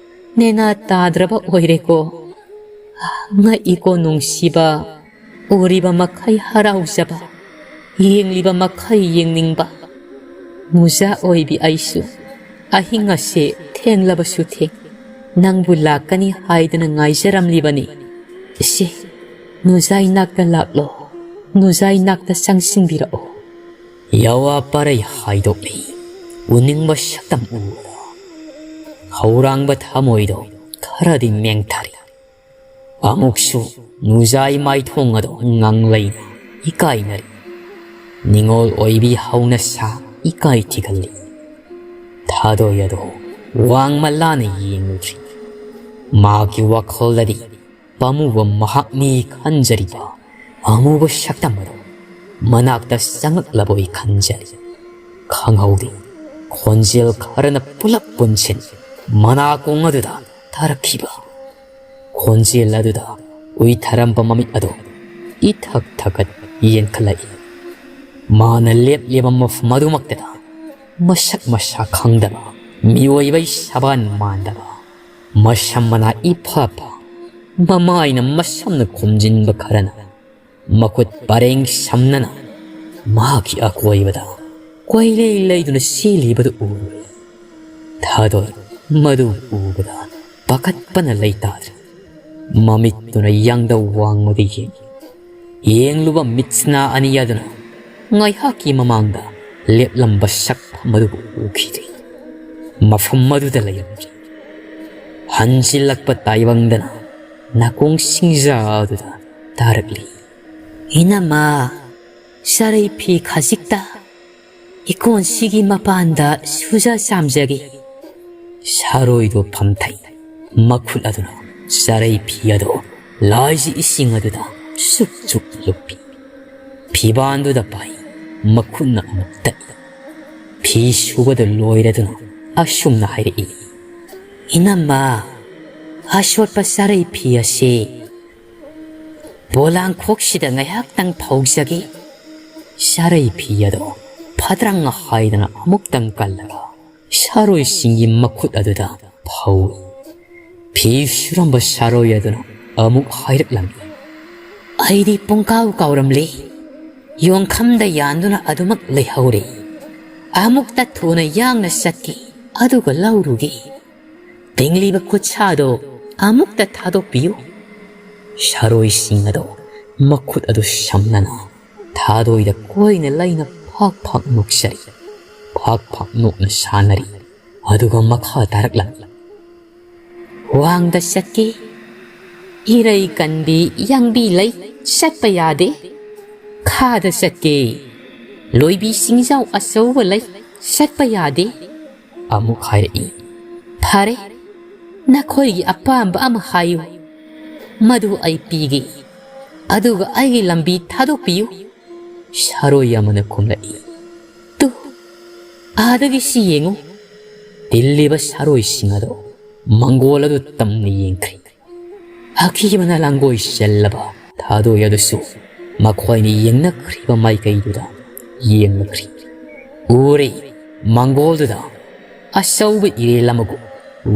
ꯅꯦꯅꯥ ꯇꯥꯗ꯭ꯔꯕ ꯑꯣꯏꯔꯦꯀꯣ꯫ ꯉꯛꯏꯀꯣ ꯅꯨꯡꯁꯤꯕ, ꯎꯔꯤꯕ ꯃꯈꯩ ꯍꯔꯥꯎꯖꯕ, ꯌꯦꯡꯂꯤꯕ ꯃꯈꯩ ꯌꯦꯡꯅꯤꯡꯕ꯫ ꯃꯨꯖꯥ ꯑꯣꯏꯕꯤ ꯑꯩꯁꯨ ꯑꯍꯤꯡ ꯑꯁꯦ ꯊꯦꯡꯂꯕꯁꯨ ꯊꯦꯡ ꯅꯪꯕꯨ ꯂꯥꯛꯀꯅꯤ ꯍꯥꯏꯗꯅ ꯉꯥꯏꯖꯔꯝꯂꯤꯕꯅꯤ꯫ ꯏꯆꯦ, ꯅꯨꯖꯥꯏ ꯅꯥꯛꯇ ꯂꯥꯛꯂꯣ, ꯅꯨꯖꯥꯏ ꯅꯥꯛꯇ ꯆꯪꯁꯤꯟꯕꯤꯔꯛꯑꯣ꯫" ꯌꯥꯋꯥ ꯄꯥꯔꯩ ꯍꯥꯏꯗꯣꯛꯂꯤ꯫ ꯎꯅꯤꯡꯕ ꯁꯛꯇꯝ ꯎꯕꯗ ꯈꯧꯔꯥꯡꯕ ꯊꯃꯣꯏꯗꯣ ꯈꯔꯗꯤ ꯃꯦꯡꯊꯔꯦ꯫ ꯑꯃꯨꯛꯁꯨ ꯅꯨꯖꯥꯏ ꯃꯥꯏꯊꯣꯡ ꯑꯗꯣ ꯉꯥꯡꯂꯩꯅ ꯏꯀꯥꯏꯅꯔꯤ꯫ ꯅꯤꯉꯣꯜ ꯑꯣꯏꯕꯤ ꯍꯧꯅꯁꯥ ꯏꯀꯥꯏ ꯊꯤꯒꯜꯂꯤ꯫ ꯊꯥꯗꯣꯏ ꯑꯗꯣ ꯋꯥꯡꯃ ꯂꯥꯅ ꯌꯦꯡꯂꯨꯗ꯭ꯔꯤ꯫ ꯃꯍꯥꯛꯀꯤ ꯋꯥꯈꯜꯗꯗꯤ ꯄꯥꯝꯃꯨꯕ ꯃꯍꯥꯛꯅꯤ ꯈꯟꯖꯔꯤꯕ ꯑꯃꯨꯕ ꯁꯛꯇꯝ ꯑꯗꯨ ꯃꯅꯥꯛꯇ ꯆꯪꯂꯛꯂꯕꯣꯏ ꯈꯟꯖꯔꯤ꯫ ꯈꯪꯍꯧꯗꯦ, ꯈꯣꯟꯖꯦꯜ ꯈꯔꯅ ꯄꯨꯂꯞ ꯄꯨꯟꯁꯤꯟ ꯃꯅꯥꯀꯣꯡ ꯑꯗꯨꯗ ꯇꯥꯔꯛꯈꯤꯕ꯫ ꯈꯣꯟꯖꯦꯜ ꯑꯗꯨꯗ ꯎꯏꯊꯔꯝꯕ ꯃꯃꯤꯠ ꯑꯗꯨ ꯏꯊꯛ ꯊꯛꯀꯠ ꯌꯦꯡꯈꯠꯂꯛꯏ꯫ ꯃꯥꯅ ꯂꯦꯞꯂꯤꯕ ꯃꯐꯝ ꯑꯗꯨꯃꯛꯇꯗ ꯃꯁꯛ ꯃꯁꯥ ꯈꯪꯗꯕ, ꯃꯤꯑꯣꯏꯕꯩ ꯁꯕꯥꯟ ꯃꯥꯟꯗꯕ, ꯃꯁꯝ ꯃꯅꯥ ꯏꯐꯥ ꯐꯥ, ꯃꯃꯥꯏꯅ ꯃꯁꯝꯅ ꯈꯨꯝꯖꯤꯟꯕ ꯈꯔꯅ ꯃꯈꯨꯠ ꯄꯔꯦꯡ ꯁꯝꯅꯅ ꯃꯍꯥꯛꯀꯤ ꯑꯀꯣꯏꯕꯗ ꯀꯣꯏꯂꯩ ꯂꯩꯗꯨꯅ ꯆꯦꯜꯂꯤꯕꯗꯨ ꯎꯔꯨꯔꯦ꯫ ꯊꯥꯗꯣꯏ ꯃꯗꯨ ꯎꯕꯗ ꯄꯥꯈꯠꯄꯅ ꯂꯩꯇꯥꯗ꯭ꯔꯦ꯫ ꯃꯃꯤꯠꯇꯨꯅ ꯌꯥꯡꯗ ꯋꯥꯡꯃꯗ ꯌꯦꯡꯏ꯫ ꯌꯦꯡꯂꯨꯕ ꯃꯤꯠꯁꯅꯥ ꯑꯅꯤ ꯑꯗꯨꯅ ꯉꯥꯏꯍꯥꯛꯀꯤ ꯃꯃꯥꯡꯗ ꯂꯦꯞꯂꯝꯕ ꯁꯛꯐꯝ ꯑꯗꯨꯕꯨ ꯎꯈꯤꯗꯦ꯫ ꯃꯐꯝ ꯑꯗꯨꯗ ꯂꯩꯔꯝꯗ꯭ꯔꯦ꯫ ꯍꯟꯖꯤꯜꯂꯛꯄ ꯇꯥꯏꯕꯪꯗꯅ ꯅꯥꯀꯣꯡ ꯁꯤꯡꯖꯥ ꯑꯗꯨꯗ ꯇꯥꯔꯛꯂꯤ꯫ "ꯏꯅꯝꯃ, ꯆꯔꯩ ꯐꯤ ꯈꯖꯤꯛꯇ ꯏꯀꯣꯟꯁꯤꯒꯤ ꯃꯄꯥꯟꯗ ꯁꯨꯖ ꯆꯥꯝꯖꯒꯦ꯫" ꯁꯥꯔꯣꯏꯗꯣ ꯐꯝꯊꯩ꯫ ꯃꯈꯨꯠ ꯑꯗꯨꯅ ꯆꯔꯩ ꯐꯤ ꯑꯗꯨ ꯂꯥꯏꯖꯤ ꯏꯁꯤꯡ ꯑꯗꯨꯗ ꯆꯨꯞ ꯆꯨꯞ ꯂꯨꯞꯄꯤ꯫ ꯐꯤꯕꯥꯟꯗꯨꯗ ꯄꯥꯏ꯫ ꯃꯈꯨꯠꯅ ꯑꯃꯨꯛ ꯇꯛꯏ꯫ ꯐꯤ ꯁꯨꯕꯗ ꯂꯣꯏꯔꯗꯨꯅ ꯑꯁꯨꯝꯅ ꯍꯥꯏꯔꯛꯏ, "ꯏꯅꯝꯃ, ꯑꯁꯣꯠꯄ ꯆꯔꯩ ꯐꯤ ꯑꯁꯤ ꯄꯣꯂꯥꯡꯈꯣꯛꯁꯤꯗ ꯉꯥꯏꯍꯥꯛꯇꯪ ꯐꯧꯖꯒꯦ꯫" ꯆꯔꯩ ꯐꯤ ꯑꯗꯣ ꯐꯗ꯭ꯔꯪ ꯍꯥꯏꯗꯅ ꯑꯃꯨꯛꯇꯪ ꯀꯜꯂꯒ ꯁꯥꯔꯣꯏꯁꯤꯡꯒꯤ ꯃꯈꯨꯠ ꯑꯗꯨꯗ ꯐꯧꯏ꯫ ꯐꯤ ꯁꯨꯔꯝꯕ ꯁꯥꯔꯣꯏ ꯑꯗꯨꯅ ꯑꯃꯨꯛ ꯍꯥꯏꯔꯛꯂꯝꯃꯤ, "ꯑꯩꯗꯤ ꯄꯨꯡꯀꯥꯎ ꯀꯥꯎꯔꯝꯂꯦ꯫ ꯌꯣꯡꯈꯝꯗ ꯌꯥꯟꯗꯨꯅ ꯑꯗꯨꯃꯛ ꯂꯩꯍꯧꯔꯦ꯫ ꯑꯃꯨꯛꯇ ꯊꯨꯅ ꯌꯥꯡꯅ ꯆꯠꯀꯦ, ꯑꯗꯨꯒ ꯂꯧꯔꯨꯒꯦ꯫ ꯇꯤꯡꯂꯤꯕ ꯈꯨꯠꯁꯥꯗꯣ ꯑꯃꯨꯛꯇ ꯊꯥꯗꯣꯛꯄꯤꯌꯨ꯫" ꯁꯥꯔꯣꯏꯁꯤꯡ ꯑꯗꯣ ꯃꯈꯨꯠ ꯑꯗꯨ ꯁꯝꯅꯅ ꯊꯥꯗꯣꯏꯗ ꯀꯣꯏꯅ ꯂꯩꯅ ꯐꯥꯛ ꯐꯥꯛ ꯅꯣꯛꯆꯔꯤ꯫ ꯐꯥꯛ ꯐꯥꯛ ꯅꯣꯛꯅ ꯁꯥꯟꯅꯔꯤ꯫ ꯑꯗꯨꯒ ꯃꯈꯥ ꯇꯥꯔꯛꯂꯝꯃꯤ, "ꯋꯥꯡꯗ ꯆꯠꯀꯦ, ꯏꯔꯩ ꯀꯟꯕꯤ ꯌꯥꯡꯕꯤ ꯂꯩ, ꯆꯠꯄ ꯌꯥꯗꯦ꯫ ꯈꯥꯗ ꯆꯠꯀꯦ, ꯂꯣꯏꯕꯤ ꯆꯤꯡꯖꯥꯎ ꯑꯆꯧꯕ ꯂꯩ, ꯆꯠꯄ ꯌꯥꯗꯦ"꯫ ꯑꯃꯨꯛ ꯍꯥꯏꯔꯛꯏ, "ꯐꯔꯦ, ꯅꯈꯣꯏꯒꯤ ꯑꯄꯥꯝꯕ ꯑꯃ ꯍꯥꯏꯌꯨ, ꯃꯗꯨ ꯑꯩ ꯄꯤꯒꯦ, ꯑꯗꯨꯒ ꯑꯩꯒꯤ ꯂꯝꯕꯤ ꯊꯥꯗꯣꯛꯄꯤꯌꯨ"꯫ ꯁꯥꯔꯣꯏ ꯑꯃꯅ ꯈꯨꯝꯂꯛꯏ, "ꯇꯨ, ꯑꯥꯗꯒꯤ ꯁꯤ ꯌꯦꯡꯉꯨ"꯫ ꯇꯤꯜꯂꯤꯕ ꯁꯥꯔꯣꯏꯁꯤꯡ ꯑꯗꯣ ꯃꯪꯒꯣꯜ ꯑꯗꯨ ꯇꯝꯅ ꯌꯦꯡꯈ꯭ꯔꯤ꯫ ꯑꯀꯤꯕꯅ ꯂꯥꯡꯒꯣꯏ ꯆꯜꯂꯕ ꯊꯥꯗꯣꯏ ꯑꯗꯨꯁꯨ ꯃꯈꯣꯏꯅ ꯌꯦꯡꯅꯈ꯭ꯔꯤꯕ ꯃꯥꯏꯀꯩꯗꯨꯗ ꯌꯦꯡꯂꯛꯈ꯭ꯔꯤ꯫ ꯎꯔꯦ, ꯃꯪꯒꯣꯜꯗꯨꯗ ꯑꯆꯧꯕ ꯏꯔꯦꯜ ꯑꯃꯒꯨꯝ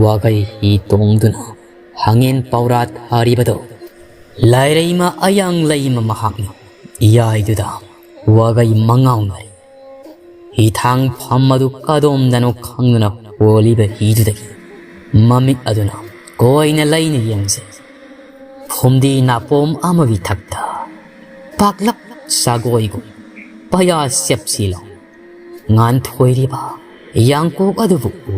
ꯋꯥꯒꯩ ꯍꯤ ꯇꯣꯡꯗꯨꯅ ꯍꯪꯉꯦꯟ ꯄꯥꯎꯔꯥ ꯊꯥꯔꯤꯕꯗꯣ꯫ ꯂꯥꯏꯔꯩꯃ ꯑꯌꯥꯡ ꯂꯩꯃ ꯃꯍꯥꯛꯅ ꯏꯌꯥꯏꯗꯨꯗ ꯋꯥꯒꯩ ꯃꯉꯥꯎꯅꯔꯤ꯫ ꯍꯤꯊꯥꯡꯐꯝ ꯑꯗꯨ ꯀꯗꯣꯝꯗꯅꯣ ꯈꯪꯗꯅ ꯍꯣꯜꯂꯤꯕ ꯍꯤꯗꯨꯗꯒꯤ ꯃꯃꯤꯠ ꯑꯗꯨꯅ ꯀꯣꯏꯅ ꯂꯩꯅ ꯌꯦꯡꯖꯩ꯫ ꯐꯨꯝꯗꯤ ꯅꯥꯄꯣꯝ ꯑꯃꯒꯤ ꯊꯛꯇ ꯄꯥꯛꯂꯞ ꯁꯥꯒꯣꯏꯒꯨꯝ ꯄꯌꯥ ꯁꯦꯞꯁꯤꯂꯥꯎ ꯉꯥꯟꯊꯣꯏꯔꯤꯕ ꯌꯥꯡꯀꯣꯛ ꯑꯗꯨꯕꯨ ꯎ꯫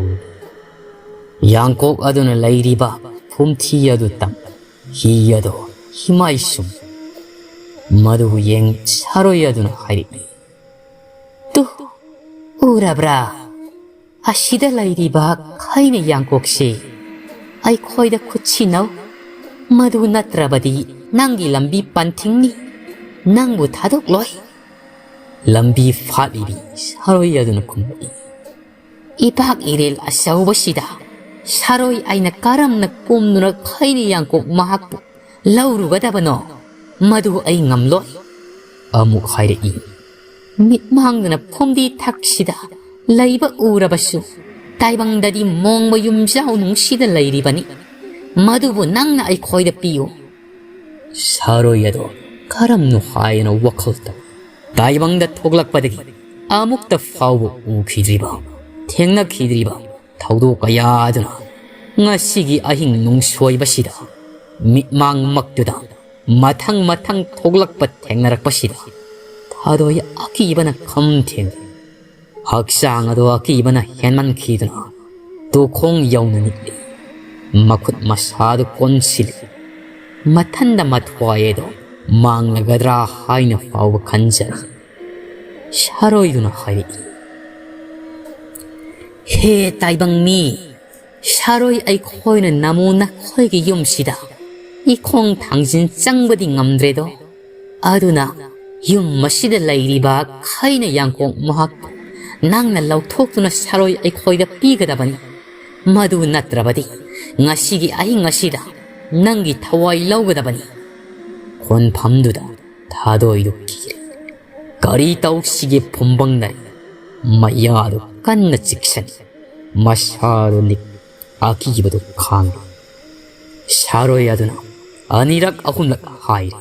ꯌꯥꯡꯀꯣꯛ ꯑꯗꯨꯅ ꯂꯩꯔꯤꯕ ꯐꯨꯝꯊꯤ ꯑꯗꯨ ꯇꯝ, ꯍꯤ ꯑꯗꯣ ꯍꯤꯃꯥꯏꯁꯨꯝ꯫ ꯃꯗꯨ ꯌꯦꯡ ꯁꯥꯔꯣꯏ ꯑꯗꯨꯅ ꯍꯥꯏꯔꯛꯏ, "ꯇꯨ, ꯎꯔꯕ꯭ꯔꯥ? ꯑꯁꯤꯗ ꯂꯩꯔꯤꯕ ꯈꯩꯅ ꯌꯥꯡꯀꯣꯛꯁꯤ ꯑꯩꯈꯣꯏꯗ ꯈꯨꯠꯁꯤꯟꯅꯧ꯫ ꯃꯗꯨ ꯅꯠꯇ꯭ꯔꯕꯗꯤ ꯅꯪꯒꯤ ꯂꯝꯕꯤ ꯄꯟꯊꯤꯡꯅꯤ꯫ ꯅꯪꯕꯨ ꯊꯥꯗꯣꯛꯂꯣꯏ"꯫ ꯂꯝꯕꯤ ꯐꯥꯠꯂꯤꯕꯤ ꯁꯥꯔꯣꯏ ꯑꯗꯨꯅ ꯈꯨꯝꯂꯛꯏ, "ꯏꯄꯥꯛ ꯏꯔꯦꯜ ꯑꯆꯧꯕꯁꯤꯗ ꯁꯥꯔꯣꯏ ꯑꯩꯅ ꯀꯔꯝꯅ ꯀꯨꯝꯗꯨꯅ ꯈꯩꯅ ꯌꯥꯡꯀꯣꯛ ꯃꯍꯥꯛꯄꯨ ꯂꯧꯔꯨꯒꯗꯕꯅꯣ? ꯃꯗꯨ ꯑꯩ ꯉꯝꯂꯣꯏ"꯫ ꯑꯃꯨꯛ ꯍꯥꯏꯔꯛꯏ, "ꯃꯤꯠꯃꯥꯡꯗꯅ ꯐꯨꯝꯗꯤ ꯊꯛꯁꯤꯗ ꯂꯩꯕ ꯎꯔꯕꯁꯨ, ꯇꯥꯏꯕꯪꯗꯗꯤ ꯃꯣꯡꯕ ꯌꯨꯝꯖꯥꯎ ꯅꯨꯡꯁꯤꯗ ꯂꯩꯔꯤꯕꯅꯤ꯫ ꯃꯗꯨꯕꯨ ꯅꯪꯅ ꯑꯩꯈꯣꯏꯗ ꯄꯤꯌꯨ"꯫ ꯁꯥꯔꯣꯏ ꯑꯗꯣ ꯀꯔꯝꯅꯣ ꯍꯥꯏꯅ ꯋꯥꯈꯜ ꯇꯧ꯫ ꯇꯥꯏꯕꯪꯗ ꯊꯣꯛꯂꯛꯄꯗꯒꯤ ꯑꯃꯨꯛꯇ ꯐꯥꯎꯕ ꯎꯈꯤꯗ꯭ꯔꯤꯕ, ꯊꯦꯡꯅꯈꯤꯗ꯭ꯔꯤꯕ ꯊꯧꯗꯣꯛ ꯀꯌꯥ ꯑꯗꯨꯅ ꯉꯁꯤꯒꯤ ꯑꯍꯤꯡ ꯅꯨꯡꯁꯣꯏꯕꯁꯤꯗ ꯃꯤꯠꯃꯥꯡꯃꯛꯇꯨꯗ ꯃꯊꯪ ꯃꯊꯪ ꯊꯣꯛꯂꯛꯄ ꯊꯦꯡꯅꯔꯛꯄꯁꯤꯗ ꯊꯥꯗꯣꯏ ꯑꯀꯤꯕꯅ ꯈꯝ ꯊꯦꯡꯂꯦ꯫ ꯍꯛꯆꯥꯡ ꯑꯗꯣ ꯑꯀꯤꯕꯅ ꯍꯦꯟꯃꯟꯈꯤꯗꯨꯅ ꯇꯨꯈꯣꯡ ꯌꯧꯅ ꯅꯤꯛꯂꯤ꯫ ꯃꯈꯨꯠ ꯃꯁꯥꯗꯨ ꯀꯣꯟꯁꯤꯜꯂꯤ꯫ ꯃꯊꯟꯗ ꯃꯊ꯭ꯋꯥꯏ ꯑꯗꯣ ꯃꯥꯡꯂꯒꯗ꯭ꯔꯥ ꯍꯥꯏꯅ ꯐꯥꯎꯕ ꯈꯟꯖꯔꯤ꯫ ꯁꯥꯔꯣꯏꯗꯨꯅ ꯍꯥꯏꯔꯛꯏ, "ꯍꯦ ꯇꯥꯏꯕꯪ ꯃꯤ, ꯁꯥꯔꯣꯏ ꯑꯩꯈꯣꯏꯅ ꯅꯃꯨ ꯅꯈꯣꯏꯒꯤ ꯌꯨꯝꯁꯤꯗ ꯏꯈꯣꯡ ꯊꯥꯡꯖꯤꯟ ꯆꯪꯕꯗꯤ ꯉꯝꯗ꯭ꯔꯦꯗꯣ꯫ ꯑꯗꯨꯅ ꯌꯨꯝ ꯑꯁꯤꯗ ꯂꯩꯔꯤꯕ ꯈꯩꯅ ꯌꯥꯡꯀꯣꯛ ꯃꯍꯥꯛꯄꯨ ꯅꯪꯅ ꯂꯧꯊꯣꯛꯇꯨꯅ ꯁꯥꯔꯣꯏ ꯑꯩꯈꯣꯏꯗ ꯄꯤꯒꯗꯕꯅꯤ꯫ ꯃꯗꯨ ꯅꯠꯇ꯭ꯔꯕꯗꯤ ꯉꯁꯤꯒꯤ ꯑꯍꯤꯡ ꯑꯁꯤꯗ ꯅꯪꯒꯤ ꯊꯋꯥꯏ ꯂꯧꯒꯗꯕꯅꯤ꯫" ꯈꯣꯟꯐꯝꯗꯨꯗ ꯊꯥꯗꯣꯏꯗꯨ ꯀꯤꯔꯦ꯫ ꯀꯔꯤ ꯇꯧꯁꯤꯒꯦ ꯐꯨꯝꯕꯪꯅꯔꯤ꯫ ꯃꯌꯥꯗꯨ ꯀꯟꯅ ꯆꯤꯛꯁꯟ꯫ ꯃꯁꯥꯗꯨ ꯅꯤꯛ ꯑꯀꯤꯕꯗꯨ ꯈꯥꯡꯂꯤ꯫ ꯁꯥꯔꯣꯏ ꯑꯗꯨꯅ ꯑꯅꯤꯔꯛ ꯑꯍꯨꯝꯂꯛ ꯍꯥꯏꯔꯤ꯫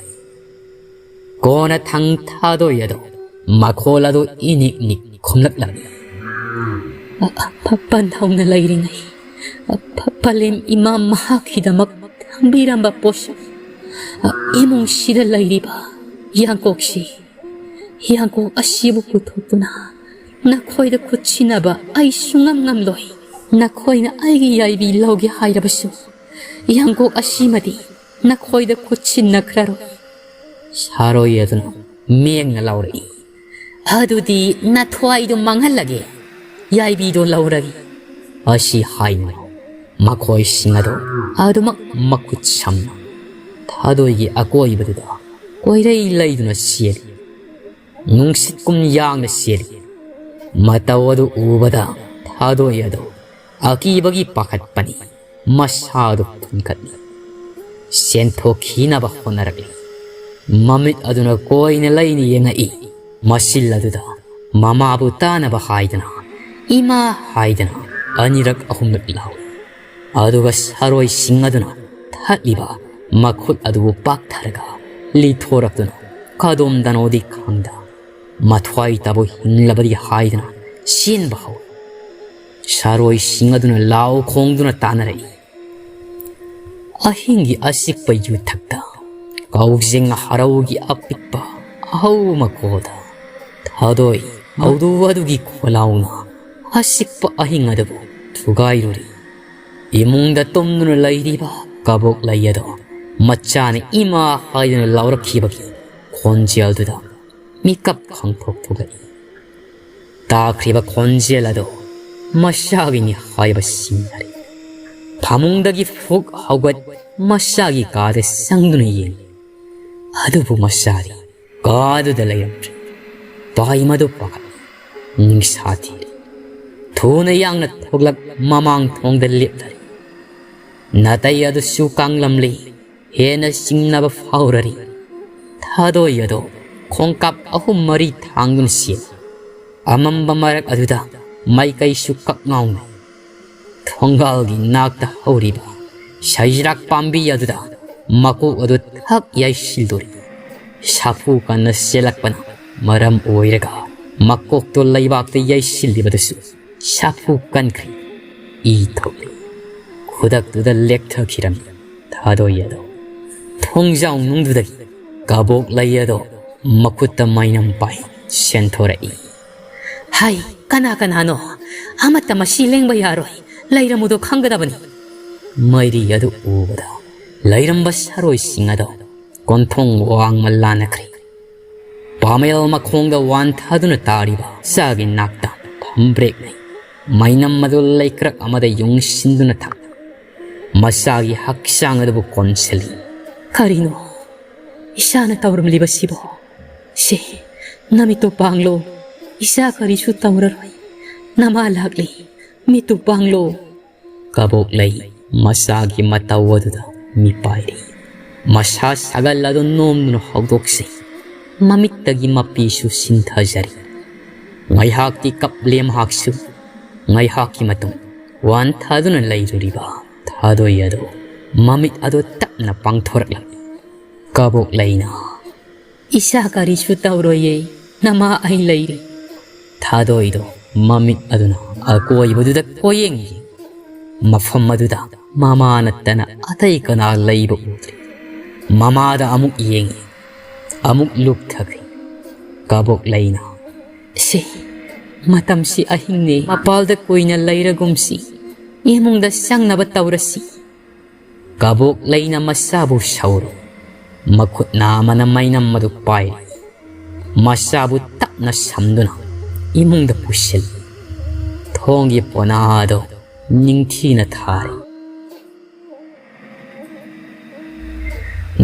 ꯀꯣꯟꯅ ꯊꯪ ꯊꯥꯗꯣꯏ ꯑꯗꯣ ꯃꯈꯣꯜ ꯑꯗꯨ ꯏꯅꯤꯛ ꯅꯤꯛ ꯈꯨꯝꯂꯛꯂꯝꯃꯤ꯫ ꯑ, ꯑ, ꯄ-, ꯄꯟꯊꯧꯅ ꯂꯩꯔꯤꯉꯩ, ꯑ, ꯄ-, ꯄꯂꯦꯝ ꯏꯃꯥ ꯃꯍꯥꯛꯀꯤꯗꯃꯛ ꯊꯝꯕꯤꯔꯝꯕ ꯄꯣꯠꯁꯛ, ꯑ, ꯏꯃꯨꯡꯁꯤꯗ ꯂꯩꯔꯤꯕ ꯌꯥꯡꯀꯣꯛꯁꯤ, ꯌꯥꯡꯀꯣꯛ ꯑꯁꯤꯕꯨ ꯄꯨꯊꯣꯛꯇꯨꯅ ꯅꯈꯣꯏꯗ ꯈꯨꯠꯁꯤꯟꯅꯕ ꯑꯩ ꯁꯨꯡꯉꯝ ꯉꯝꯂꯣꯏ꯫ ꯅꯈꯣꯏꯅ ꯑꯩꯒꯤ ꯌꯥꯏꯕꯤ ꯂꯧꯒꯦ ꯍꯥꯏꯔꯕꯁꯨ ꯌꯥꯡꯀꯣꯛ ꯑꯁꯤꯃꯗꯤ ꯅꯈꯣꯏꯗ ꯈꯨꯠꯁꯤꯟꯅꯈ꯭ꯔꯔꯣꯏ꯫ ꯁꯥꯔꯣꯏ ꯑꯗꯨꯅ ꯃꯦꯡꯅ ꯂꯥꯎꯔꯛꯏ, "ꯑꯗꯨꯗꯤ ꯅꯊ꯭ꯋꯥꯏꯗꯣ ꯃꯥꯡꯍꯜꯂꯒꯦ, ꯌꯥꯏꯕꯤꯗꯣ ꯂꯧꯔꯒꯦ꯫" ꯑꯁꯤ ꯍꯥꯏꯅ ꯃꯈꯣꯏꯁꯤꯡ ꯑꯗꯨ ꯑꯗꯨꯃꯛ ꯃꯈꯨꯠ ꯁꯝꯅ ꯊꯥꯗꯣꯏꯒꯤ ꯑꯀꯣꯏꯕꯗꯨꯗ ꯀꯣꯏꯔꯩ ꯂꯩꯗꯨꯅ ꯆꯦꯜꯂꯤ꯫ ꯅꯨꯡꯁꯤꯠꯀꯨꯝ ꯌꯥꯡꯅ ꯆꯦꯜꯂꯤ꯫ ꯃꯇꯧ ꯑꯗꯨ ꯎꯕꯗ ꯊꯥꯗꯣꯏ ꯑꯗꯨ ꯑꯀꯤꯕꯒꯤ ꯄꯥꯈꯠꯄꯅꯤ꯫ ꯃꯁꯥꯗꯨ ꯐꯨꯟꯒꯠꯂꯤ꯫ ꯆꯦꯟꯊꯣꯛꯈꯤꯅꯕ ꯍꯣꯠꯅꯔꯛꯂꯤ꯫ ꯃꯃꯤꯠ ꯑꯗꯨꯅ ꯀꯣꯏꯅ ꯂꯩꯅ ꯌꯦꯡꯉꯛꯏ꯫ ꯃꯆꯤꯜ ꯑꯗꯨꯗ ꯃꯃꯥꯕꯨ ꯇꯥꯅꯕ ꯍꯥꯏꯗꯅ, "ꯏꯃꯥ" ꯍꯥꯏꯗꯅ ꯑꯅꯤꯔꯛ ꯑꯍꯨꯝꯂꯛ ꯂꯥꯎꯏ꯫ ꯑꯗꯨꯒ ꯁꯥꯔꯣꯏꯁꯤꯡ ꯑꯗꯨꯅ ꯊꯠꯂꯤꯕ ꯃꯈꯨꯠ ꯑꯗꯨꯕꯨ ꯄꯥꯛꯊꯔꯒ ꯂꯤꯊꯣꯔꯛꯇꯨꯅ ꯀꯗꯣꯝꯗꯅꯣꯗꯤ ꯈꯪꯗ ꯃꯊ꯭ꯋꯥꯏ ꯇꯥꯕꯨ ꯍꯤꯡꯂꯕꯗꯤ ꯍꯥꯏꯗꯨꯅ ꯆꯦꯟꯕ ꯍꯧꯏ꯫ ꯁꯥꯔꯣꯏꯁꯤꯡ ꯑꯗꯨꯅ ꯂꯥꯎ ꯈꯣꯡꯗꯨꯅ ꯇꯥꯅꯔꯛꯏ꯫ ꯑꯍꯤꯡꯒꯤ ꯑꯆꯤꯛꯄ ꯌꯨꯊꯛꯇ ꯀꯥꯎꯖꯦꯡ ꯍꯔꯥꯎꯒꯤ ꯑꯄꯤꯛꯄ ꯑꯍꯧ ꯃꯀꯣꯜꯗ ꯊꯥꯗꯣꯏ ꯍꯧꯗꯣꯛ ꯑꯗꯨꯒꯤ ꯈꯣꯜꯂꯥꯎꯅ ꯑꯆꯤꯛꯄ ꯑꯍꯤꯡ ꯑꯗꯨꯕꯨ ꯊꯨꯒꯥꯏꯔꯨꯔꯤ꯫ ꯏꯃꯨꯡꯗ ꯇꯨꯝꯗꯨꯅ ꯂꯩꯔꯤꯕ ꯀꯕꯣꯛꯂꯩ ꯑꯗꯣ ꯃꯆꯥꯅ ꯏꯃꯥ ꯍꯥꯏꯗꯨꯅ ꯂꯥꯎꯔꯛꯈꯤꯕꯒꯤ ꯈꯣꯟꯖꯦꯜꯗꯨꯗ ꯃꯤꯀꯞ ꯈꯪꯊꯣꯛ ꯊꯣꯛꯂꯛꯏ꯫ ꯇꯥꯈ꯭ꯔꯤꯕ ꯈꯣꯟꯖꯦꯜ ꯑꯗꯣ ꯃꯁꯥꯒꯤꯅꯤ ꯍꯥꯏꯕ ꯁꯤꯡꯅꯔꯦ꯫ ꯐꯃꯨꯡꯗꯒꯤ ꯐꯨꯛ ꯍꯧꯒꯠ ꯃꯁꯥꯒꯤ ꯀꯥꯗ ꯆꯪꯗꯨꯅ ꯌꯦꯡꯂꯤ꯫ ꯑꯗꯨꯕꯨ ꯃꯁꯥꯗꯤ ꯀꯥꯗꯨꯗ ꯂꯩꯔꯝꯗ꯭ꯔꯦ꯫ ꯄꯥꯏꯃꯗꯨ ꯄꯥꯈꯠꯂꯤ꯫ ꯅꯤꯡꯁꯥ ꯊꯤꯔꯤ꯫ ꯊꯨꯅ ꯌꯥꯡꯅ ꯊꯣꯛꯂꯛ ꯃꯃꯥꯡ ꯊꯣꯡꯗ ꯂꯦꯞꯂꯔꯤ꯫ ꯅꯥꯇꯩ ꯑꯗꯨꯁꯨ ꯀꯥꯡꯂꯝꯂꯤ꯫ ꯍꯦꯟꯅ ꯆꯤꯡꯅꯕ ꯐꯥꯎꯔꯔꯤ꯫ ꯊꯥꯗꯣꯏ ꯑꯗꯣ ꯈꯣꯡꯀꯥꯞ ꯑꯍꯨꯝ ꯃꯔꯤ ꯊꯥꯡꯗꯨꯅ ꯆꯦꯜꯂꯤ꯫ ꯑꯃꯝꯕ ꯃꯔꯛ ꯑꯗꯨꯗ ꯃꯥꯏꯀꯩꯁꯨ ꯀꯛ ꯉꯥꯎꯅꯩ꯫ ꯊꯣꯡꯒꯥꯜꯒꯤ ꯅꯥꯛꯇ ꯍꯧꯔꯤꯕ ꯁꯩꯖꯤꯔꯥꯛ ꯄꯥꯝꯕꯤ ꯑꯗꯨꯗ ꯃꯀꯣꯛ ꯑꯗꯨ ꯊꯛ ꯌꯩꯁꯤꯜꯂꯨꯔꯤ꯫ ꯁꯥꯐꯨ ꯀꯟꯅ ꯆꯦꯜꯂꯛꯄꯅ ꯃꯔꯝ ꯑꯣꯏꯔꯒ ꯃꯀꯣꯛꯇꯨ ꯂꯩꯕꯥꯛꯇ ꯌꯩꯁꯤꯜꯂꯤꯕꯗꯨꯁꯨ ꯁꯥꯐꯨ ꯀꯟꯈ꯭ꯔꯦ꯫ ꯏ ꯊꯣꯛꯂꯦ꯫ ꯈꯨꯗꯛꯇꯨꯗ ꯂꯦꯛꯊꯈꯤꯔꯝꯃꯤ ꯊꯥꯗꯣꯏ ꯑꯗꯣ꯫ ꯊꯣꯡꯖꯥꯎ ꯅꯨꯡꯗꯨꯗꯒꯤ ꯀꯕꯣꯛꯂꯩ ꯑꯗꯣ ꯃꯈꯨꯠꯇ ꯃꯩꯅꯝ ꯄꯥꯏ ꯁꯦꯟꯊꯣꯔꯛꯏ꯫ "ꯍꯥꯏ, ꯀꯅꯥ ꯀꯅꯥꯅꯣ? ꯑꯃꯠꯇ ꯃꯁꯤ ꯂꯦꯡꯕ ꯌꯥꯔꯣꯏ꯫ ꯂꯩꯔꯝꯃꯨꯗꯣ ꯈꯪꯒꯗꯕꯅꯤ꯫" ꯃꯩꯔꯤ ꯑꯗꯨ ꯎꯕꯗ ꯂꯩꯔꯝꯕ ꯁꯥꯔꯣꯏꯁꯤꯡ ꯑꯗꯣ ꯀꯣꯟꯊꯣꯡ ꯋꯥꯡꯃ ꯂꯥꯟꯅꯈ꯭ꯔꯦ꯫ ꯄꯥꯃꯦꯜ ꯃꯈꯣꯡꯗ ꯋꯥꯟꯊꯗꯨꯅ ꯇꯥꯔꯤꯕ ꯆꯥꯒꯤ ꯅꯥꯛꯇ ꯐꯝꯕ꯭ꯔꯦꯛꯅꯩ꯫ ꯃꯩꯅꯝ ꯑꯗꯨ ꯂꯩꯀ꯭ꯔꯛ ꯑꯃꯗ ꯌꯨꯡꯁꯤꯟꯗꯨꯅ ꯊꯝ ꯃꯁꯥꯒꯤ ꯍꯛꯆꯥꯡ ꯑꯗꯨꯕꯨ ꯀꯣꯟꯁꯤꯜꯂꯤ꯫ "ꯀꯔꯤꯅꯣ ꯏꯁꯥꯅ ꯇꯧꯔꯝꯂꯤꯕꯁꯤꯕꯣ? ꯁꯦ, ꯅꯃꯤꯠꯇꯨ ꯄꯥꯡꯂꯣ꯫ ꯏꯁꯥ ꯀꯔꯤꯁꯨ ꯇꯧꯔꯔꯣꯏ꯫ ꯅꯃꯥ ꯂꯥꯛꯂꯤ꯫ ꯃꯤꯠꯇꯨ ꯄꯥꯡꯂꯣ꯫" ꯀꯕꯣꯛꯂꯩ ꯃꯁꯥꯒꯤ ꯃꯇꯧ ꯑꯗꯨꯗ ꯃꯤꯄꯥꯏꯔꯤ꯫ ꯃꯁꯥ ꯁꯥꯒꯜ ꯑꯗꯨ ꯅꯣꯝꯗꯨꯅ ꯍꯧꯗꯣꯛꯆꯩ꯫ ꯃꯃꯤꯠꯇꯒꯤ ꯃꯄꯤꯁꯨ ꯁꯤꯟꯊꯖꯔꯤ꯫ ꯉꯥꯏꯍꯥꯛꯇꯤ ꯀꯞꯂꯦ ꯃꯍꯥꯛꯁꯨ꯫ ꯉꯥꯏꯍꯥꯛꯀꯤ ꯃꯇꯨꯡ ꯋꯥꯟꯊꯗꯨꯅ ꯂꯩꯔꯨꯔꯤꯕ ꯊꯥꯗꯣꯏ ꯑꯗꯨ ꯃꯃꯤꯠ ꯑꯗꯨ ꯇꯞꯅ ꯄꯥꯡꯊꯣꯔꯛꯂꯝꯃꯤ꯫ ꯀꯕꯣꯛꯂꯩꯅ, "ꯏꯁꯥ ꯀꯔꯤꯁꯨ ꯇꯧꯔꯣꯏꯌꯦ, ꯅꯃꯥ ꯑꯩ ꯂꯩꯔꯤ꯫" ꯊꯥꯗꯣꯏꯗꯣ ꯃꯃꯤꯠ ꯑꯗꯨꯅ ꯑꯀꯣꯏꯕꯗꯨꯗ ꯀꯣꯌꯦꯡ ꯌꯦꯡ, ꯃꯐꯝ ꯑꯗꯨꯗ ꯃꯃꯥ ꯅꯠꯇꯅ ꯑꯇꯩ ꯀꯅꯥ ꯂꯩꯕ ꯎꯗ꯭ꯔꯦ꯫ ꯃꯃꯥꯗ ꯑꯃꯨꯛ ꯌꯦꯡꯉꯤ, ꯑꯃꯨꯛ ꯂꯨꯞꯊꯈ꯭ꯔꯦ꯫ ꯀꯕꯣꯛꯂꯩꯅ, "ꯁꯦ, ꯃꯇꯝꯁꯤ ꯑꯍꯤꯡꯅꯦ, ꯃꯄꯥꯜꯗ ꯀꯨꯏꯅ ꯂꯩꯔꯒꯨꯝꯁꯤ꯫ ꯏꯃꯨꯡꯗ ꯆꯪꯅꯕ ꯇꯧꯔꯁꯤ꯫ ꯀꯕꯣꯛ ꯂꯩꯅ ꯃꯆꯥꯕꯨ ꯁꯧꯔꯤ꯫ ꯃꯈꯨꯠ ꯅꯥꯝꯃꯅ ꯃꯩꯅꯝ ꯑꯗꯨ ꯄꯥꯏꯔꯤ꯫ ꯃꯆꯥꯕꯨ ꯇꯞꯅ ꯁꯝꯗꯨꯅ ꯏꯃꯨꯡꯗ ꯄꯨꯁꯤꯜꯂꯤ꯫ ꯊꯣꯡꯒꯤ ꯄꯣꯅꯥ ꯑꯗꯨ ꯅꯤꯡꯊꯤꯅ ꯊꯥꯔꯤ꯫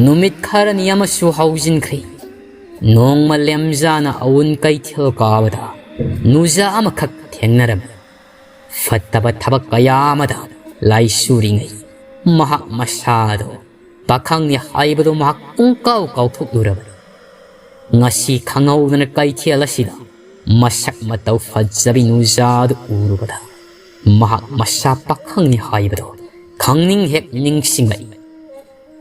ꯅꯨꯃꯤꯠ ꯈꯔꯅꯤ ꯑꯃꯁꯨ ꯍꯧꯖꯤꯟꯈ꯭ꯔꯦ꯫ ꯅꯣꯡꯃ ꯂꯦꯝꯖꯥꯅ ꯑꯋꯨꯟ ꯀꯩꯊꯦꯜ ꯀꯥꯕꯗ ꯅꯨꯖꯥ ꯑꯃꯈꯛ ꯊꯦꯡꯅꯔꯝꯃꯤ꯫ ꯐꯠꯇꯕ ꯊꯕꯛ ꯀꯌꯥ ꯑꯃꯗ ꯂꯥꯏꯆꯨꯔꯤꯉꯩ ꯃꯍꯥꯛ ꯃꯁꯥꯗꯣ ꯄꯥꯈꯪꯅꯤ ꯍꯥꯏꯕꯗꯨ ꯃꯍꯥꯛ ꯄꯨꯡꯀꯥꯎ ꯀꯥꯎꯊꯣꯛꯂꯨꯔꯕꯅꯤ꯫ ꯉꯁꯤ ꯈꯪꯍꯧꯗꯅ ꯀꯩꯊꯦꯜ ꯑꯁꯤꯗ ꯃꯁꯛ ꯃꯇꯧ ꯐꯖꯕꯤ ꯅꯨꯖꯥꯗꯨ ꯎꯔꯨꯕꯗ ꯃꯍꯥꯛ ꯃꯁꯥ ꯄꯥꯈꯪꯅꯤ ꯍꯥꯏꯕꯗꯨ ꯈꯪꯅꯤꯡ ꯍꯦꯛ ꯅꯤꯡꯁꯤꯡꯂꯛꯏ꯫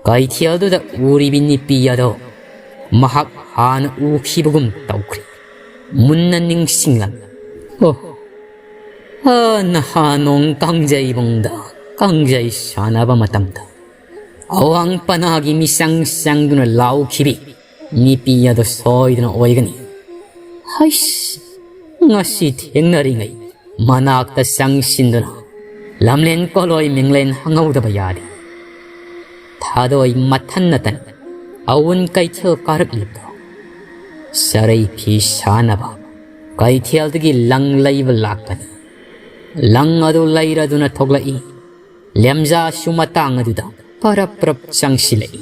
ꯀꯩꯊꯦꯜꯗꯨꯗ ꯎꯔꯤꯕꯤ ꯅꯨꯄꯤ ꯑꯗꯣ ꯃꯍꯥꯛ ꯍꯥꯟꯅ ꯎꯈꯤꯕꯒꯨꯝ ꯇꯧꯈ꯭ꯔꯦ꯫ ꯃꯨꯟꯅ ꯅꯤꯡꯁꯤꯡꯂꯝꯃꯤ꯫ ꯑꯣ, ꯑ, ꯅꯍꯥꯟ ꯅꯣꯡ ꯀꯥꯡꯖꯩꯕꯨꯡꯗ ꯀꯥꯡꯖꯩ ꯁꯥꯟꯅꯕ ꯃꯇꯝꯗ ꯑꯋꯥꯡ ꯄꯅꯥꯒꯤ ꯃꯤꯁꯪ ꯁꯪꯗꯨꯅ ꯂꯥꯎꯈꯤꯕꯤ ꯅꯨꯄꯤ ꯑꯗꯣ ꯁꯣꯏꯗꯅ ꯑꯣꯏꯒꯅꯤ꯫ ꯍꯩꯁ, ꯉꯁꯤ ꯊꯦꯡꯅꯔꯤꯉꯩ ꯃꯅꯥꯛꯇ ꯆꯪꯁꯤꯟꯗꯨꯅ ꯂꯝꯂꯦꯟ ꯀꯣꯂꯣꯏ ꯃꯤꯡꯂꯦꯟ ꯍꯪꯍꯧꯗꯕ ꯌꯥꯗꯦ꯫ ꯊꯥꯗꯣꯏ ꯃꯊꯟꯅꯇꯅꯤ ꯑꯋꯨꯟ ꯀꯩꯊꯦꯜ ꯀꯥꯔꯛꯂꯤꯕꯗꯣ꯫ ꯆꯔꯩ ꯐꯤ ꯁꯥꯅꯕ ꯀꯩꯊꯦꯜꯗꯒꯤ ꯂꯪ ꯂꯩꯕ ꯂꯥꯛꯄꯅꯤ꯫ ꯂꯪ ꯑꯗꯨ ꯂꯩꯔꯗꯨꯅ ꯊꯣꯛꯂꯛꯏ꯫ ꯂꯦꯝꯖꯥꯁꯨ ꯃꯇꯥꯡ ꯑꯗꯨꯗ ꯄꯔꯞ ꯄꯔꯞ ꯆꯪꯁꯤꯜꯂꯛꯏ꯫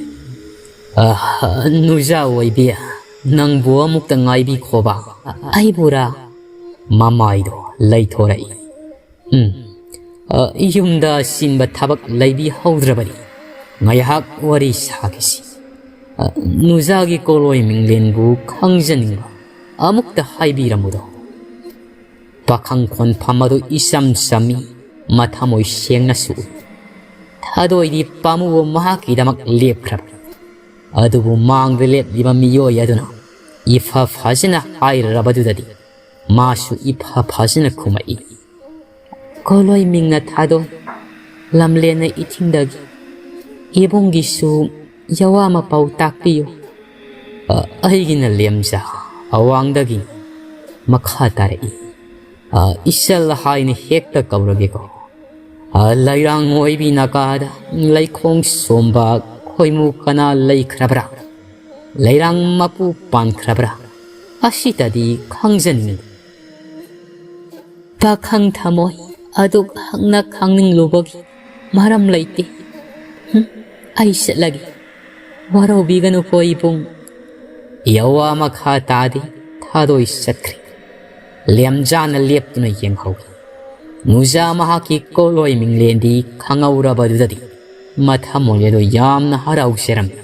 "ꯑꯍ, ꯅꯨꯖꯥ ꯑꯣꯏꯕꯤ, ꯅꯪꯕꯨ ꯑꯃꯨꯛꯇ ꯉꯥꯏꯕꯤꯈꯣꯕ, ꯑꯩꯕꯨꯔꯥ?" ꯃꯃꯥꯏꯗꯣ ꯂꯩꯊꯣꯔꯛꯏ꯫ "ꯎꯝ, ꯑ, ꯌꯨꯝꯗ ꯑꯆꯤꯟꯕ ꯊꯕꯛ ꯂꯩꯕꯤꯍꯧꯗ꯭ꯔꯕꯗꯤ ꯉꯥꯏꯍꯥꯛ ꯋꯥꯔꯤ ꯁꯥꯈꯤꯁꯤ꯫ ꯑ, ꯅꯨꯖꯥꯒꯤ ꯀꯣꯂꯣꯏ ꯃꯤꯡꯂꯦꯟꯕꯨ ꯈꯪꯖꯅꯤꯡꯕ ꯑꯃꯨꯛꯇ ꯍꯥꯏꯕꯤꯔꯝꯃꯨꯗꯣ꯫" ꯄꯥꯈꯪ ꯈꯣꯟꯐꯝ ꯑꯗꯨ ꯏꯆꯝ ꯆꯝꯃꯤ, ꯃꯊꯃꯣꯏ ꯁꯦꯡꯅꯁꯨ ꯎꯏ꯫ ꯊꯥꯗꯣꯏꯗꯤ ꯄꯥꯝꯃꯨꯕ ꯃꯍꯥꯛꯀꯤꯗꯃꯛ ꯂꯦꯞꯈ꯭ꯔꯕꯅꯤ꯫ ꯑꯗꯨꯕꯨ ꯃꯥꯡꯗ ꯂꯦꯞꯂꯤꯕ ꯃꯤꯑꯣꯏ ꯑꯗꯨꯅ ꯏꯐ ꯐꯖꯅ ꯍꯥꯏꯔꯔꯕꯗꯨꯗꯗꯤ ꯃꯥꯁꯨ ꯏꯐ ꯐꯖꯅ ꯈꯨꯝꯃꯛꯏ꯫ "ꯀꯣꯂꯣꯏ ꯃꯤꯡꯅ ꯊꯥꯗꯣꯏ, ꯂꯝꯂꯦꯟꯅ ꯏꯊꯤꯡꯗꯒꯤ, ꯏꯕꯨꯡꯒꯤꯁꯨ ꯌꯋꯥ ꯑꯃ ꯄꯥꯎ ꯇꯥꯛꯄꯤꯌꯨ꯫" "ꯑ, ꯑꯩꯒꯤꯅ ꯂꯦꯝꯖꯥ, ꯑꯋꯥꯡꯗꯒꯤ ꯃꯈꯥ ꯇꯥꯔꯛꯏ꯫ ꯑ, ꯏꯆꯜ ꯍꯥꯏꯅ ꯍꯦꯛꯇ ꯀꯧꯔꯒꯦꯀꯣ꯫" ꯂꯩꯔꯥꯡ ꯑꯣꯏꯕꯤ ꯅꯥꯒꯥꯗ ꯂꯩꯈꯣꯡ ꯁꯣꯝꯕ ꯈꯣꯏꯃꯨ ꯀꯅꯥ ꯂꯩꯈ꯭ꯔꯕ꯭ꯔꯥ? ꯂꯩꯔꯥꯡ ꯃꯄꯨ ꯄꯥꯟꯈ꯭ꯔꯕ꯭ꯔꯥ? ꯑꯁꯤꯇꯗꯤ ꯈꯪꯖꯅꯤꯡꯏ꯫ ꯄꯥꯈꯪ ꯊꯃꯣꯏ, ꯑꯗꯨꯛ ꯍꯛꯅ ꯈꯪꯅꯤꯡꯂꯨꯕꯒꯤ ꯃꯔꯝ ꯂꯩꯇꯦ꯫ ꯍꯨꯝ, ꯑꯩ ꯆꯠꯂꯒꯦ꯫ ꯋꯥꯔꯧꯕꯤꯒꯅꯨꯀꯣ ꯏꯕꯨꯡ꯫ ꯌꯥꯋꯥ ꯃꯈꯥ ꯇꯥꯗꯦ, ꯊꯥꯗꯣꯏ ꯆꯠꯈ꯭ꯔꯦ꯫ ꯂꯦꯝꯖꯥꯅ ꯂꯦꯞꯇꯨꯅ ꯌꯦꯡꯍꯧꯏ꯫ ꯅꯨꯖꯥ ꯃꯍꯥꯛꯀꯤ ꯀꯣꯂꯣꯏ ꯃꯤꯡꯂꯦꯟꯗꯤ ꯈꯪꯍꯧꯔꯕꯗꯨꯗꯗꯤ ꯃꯊꯃꯣꯏ ꯑꯗꯨ ꯌꯥꯝꯅ ꯍꯔꯥꯎꯖꯔꯝꯃꯤ꯫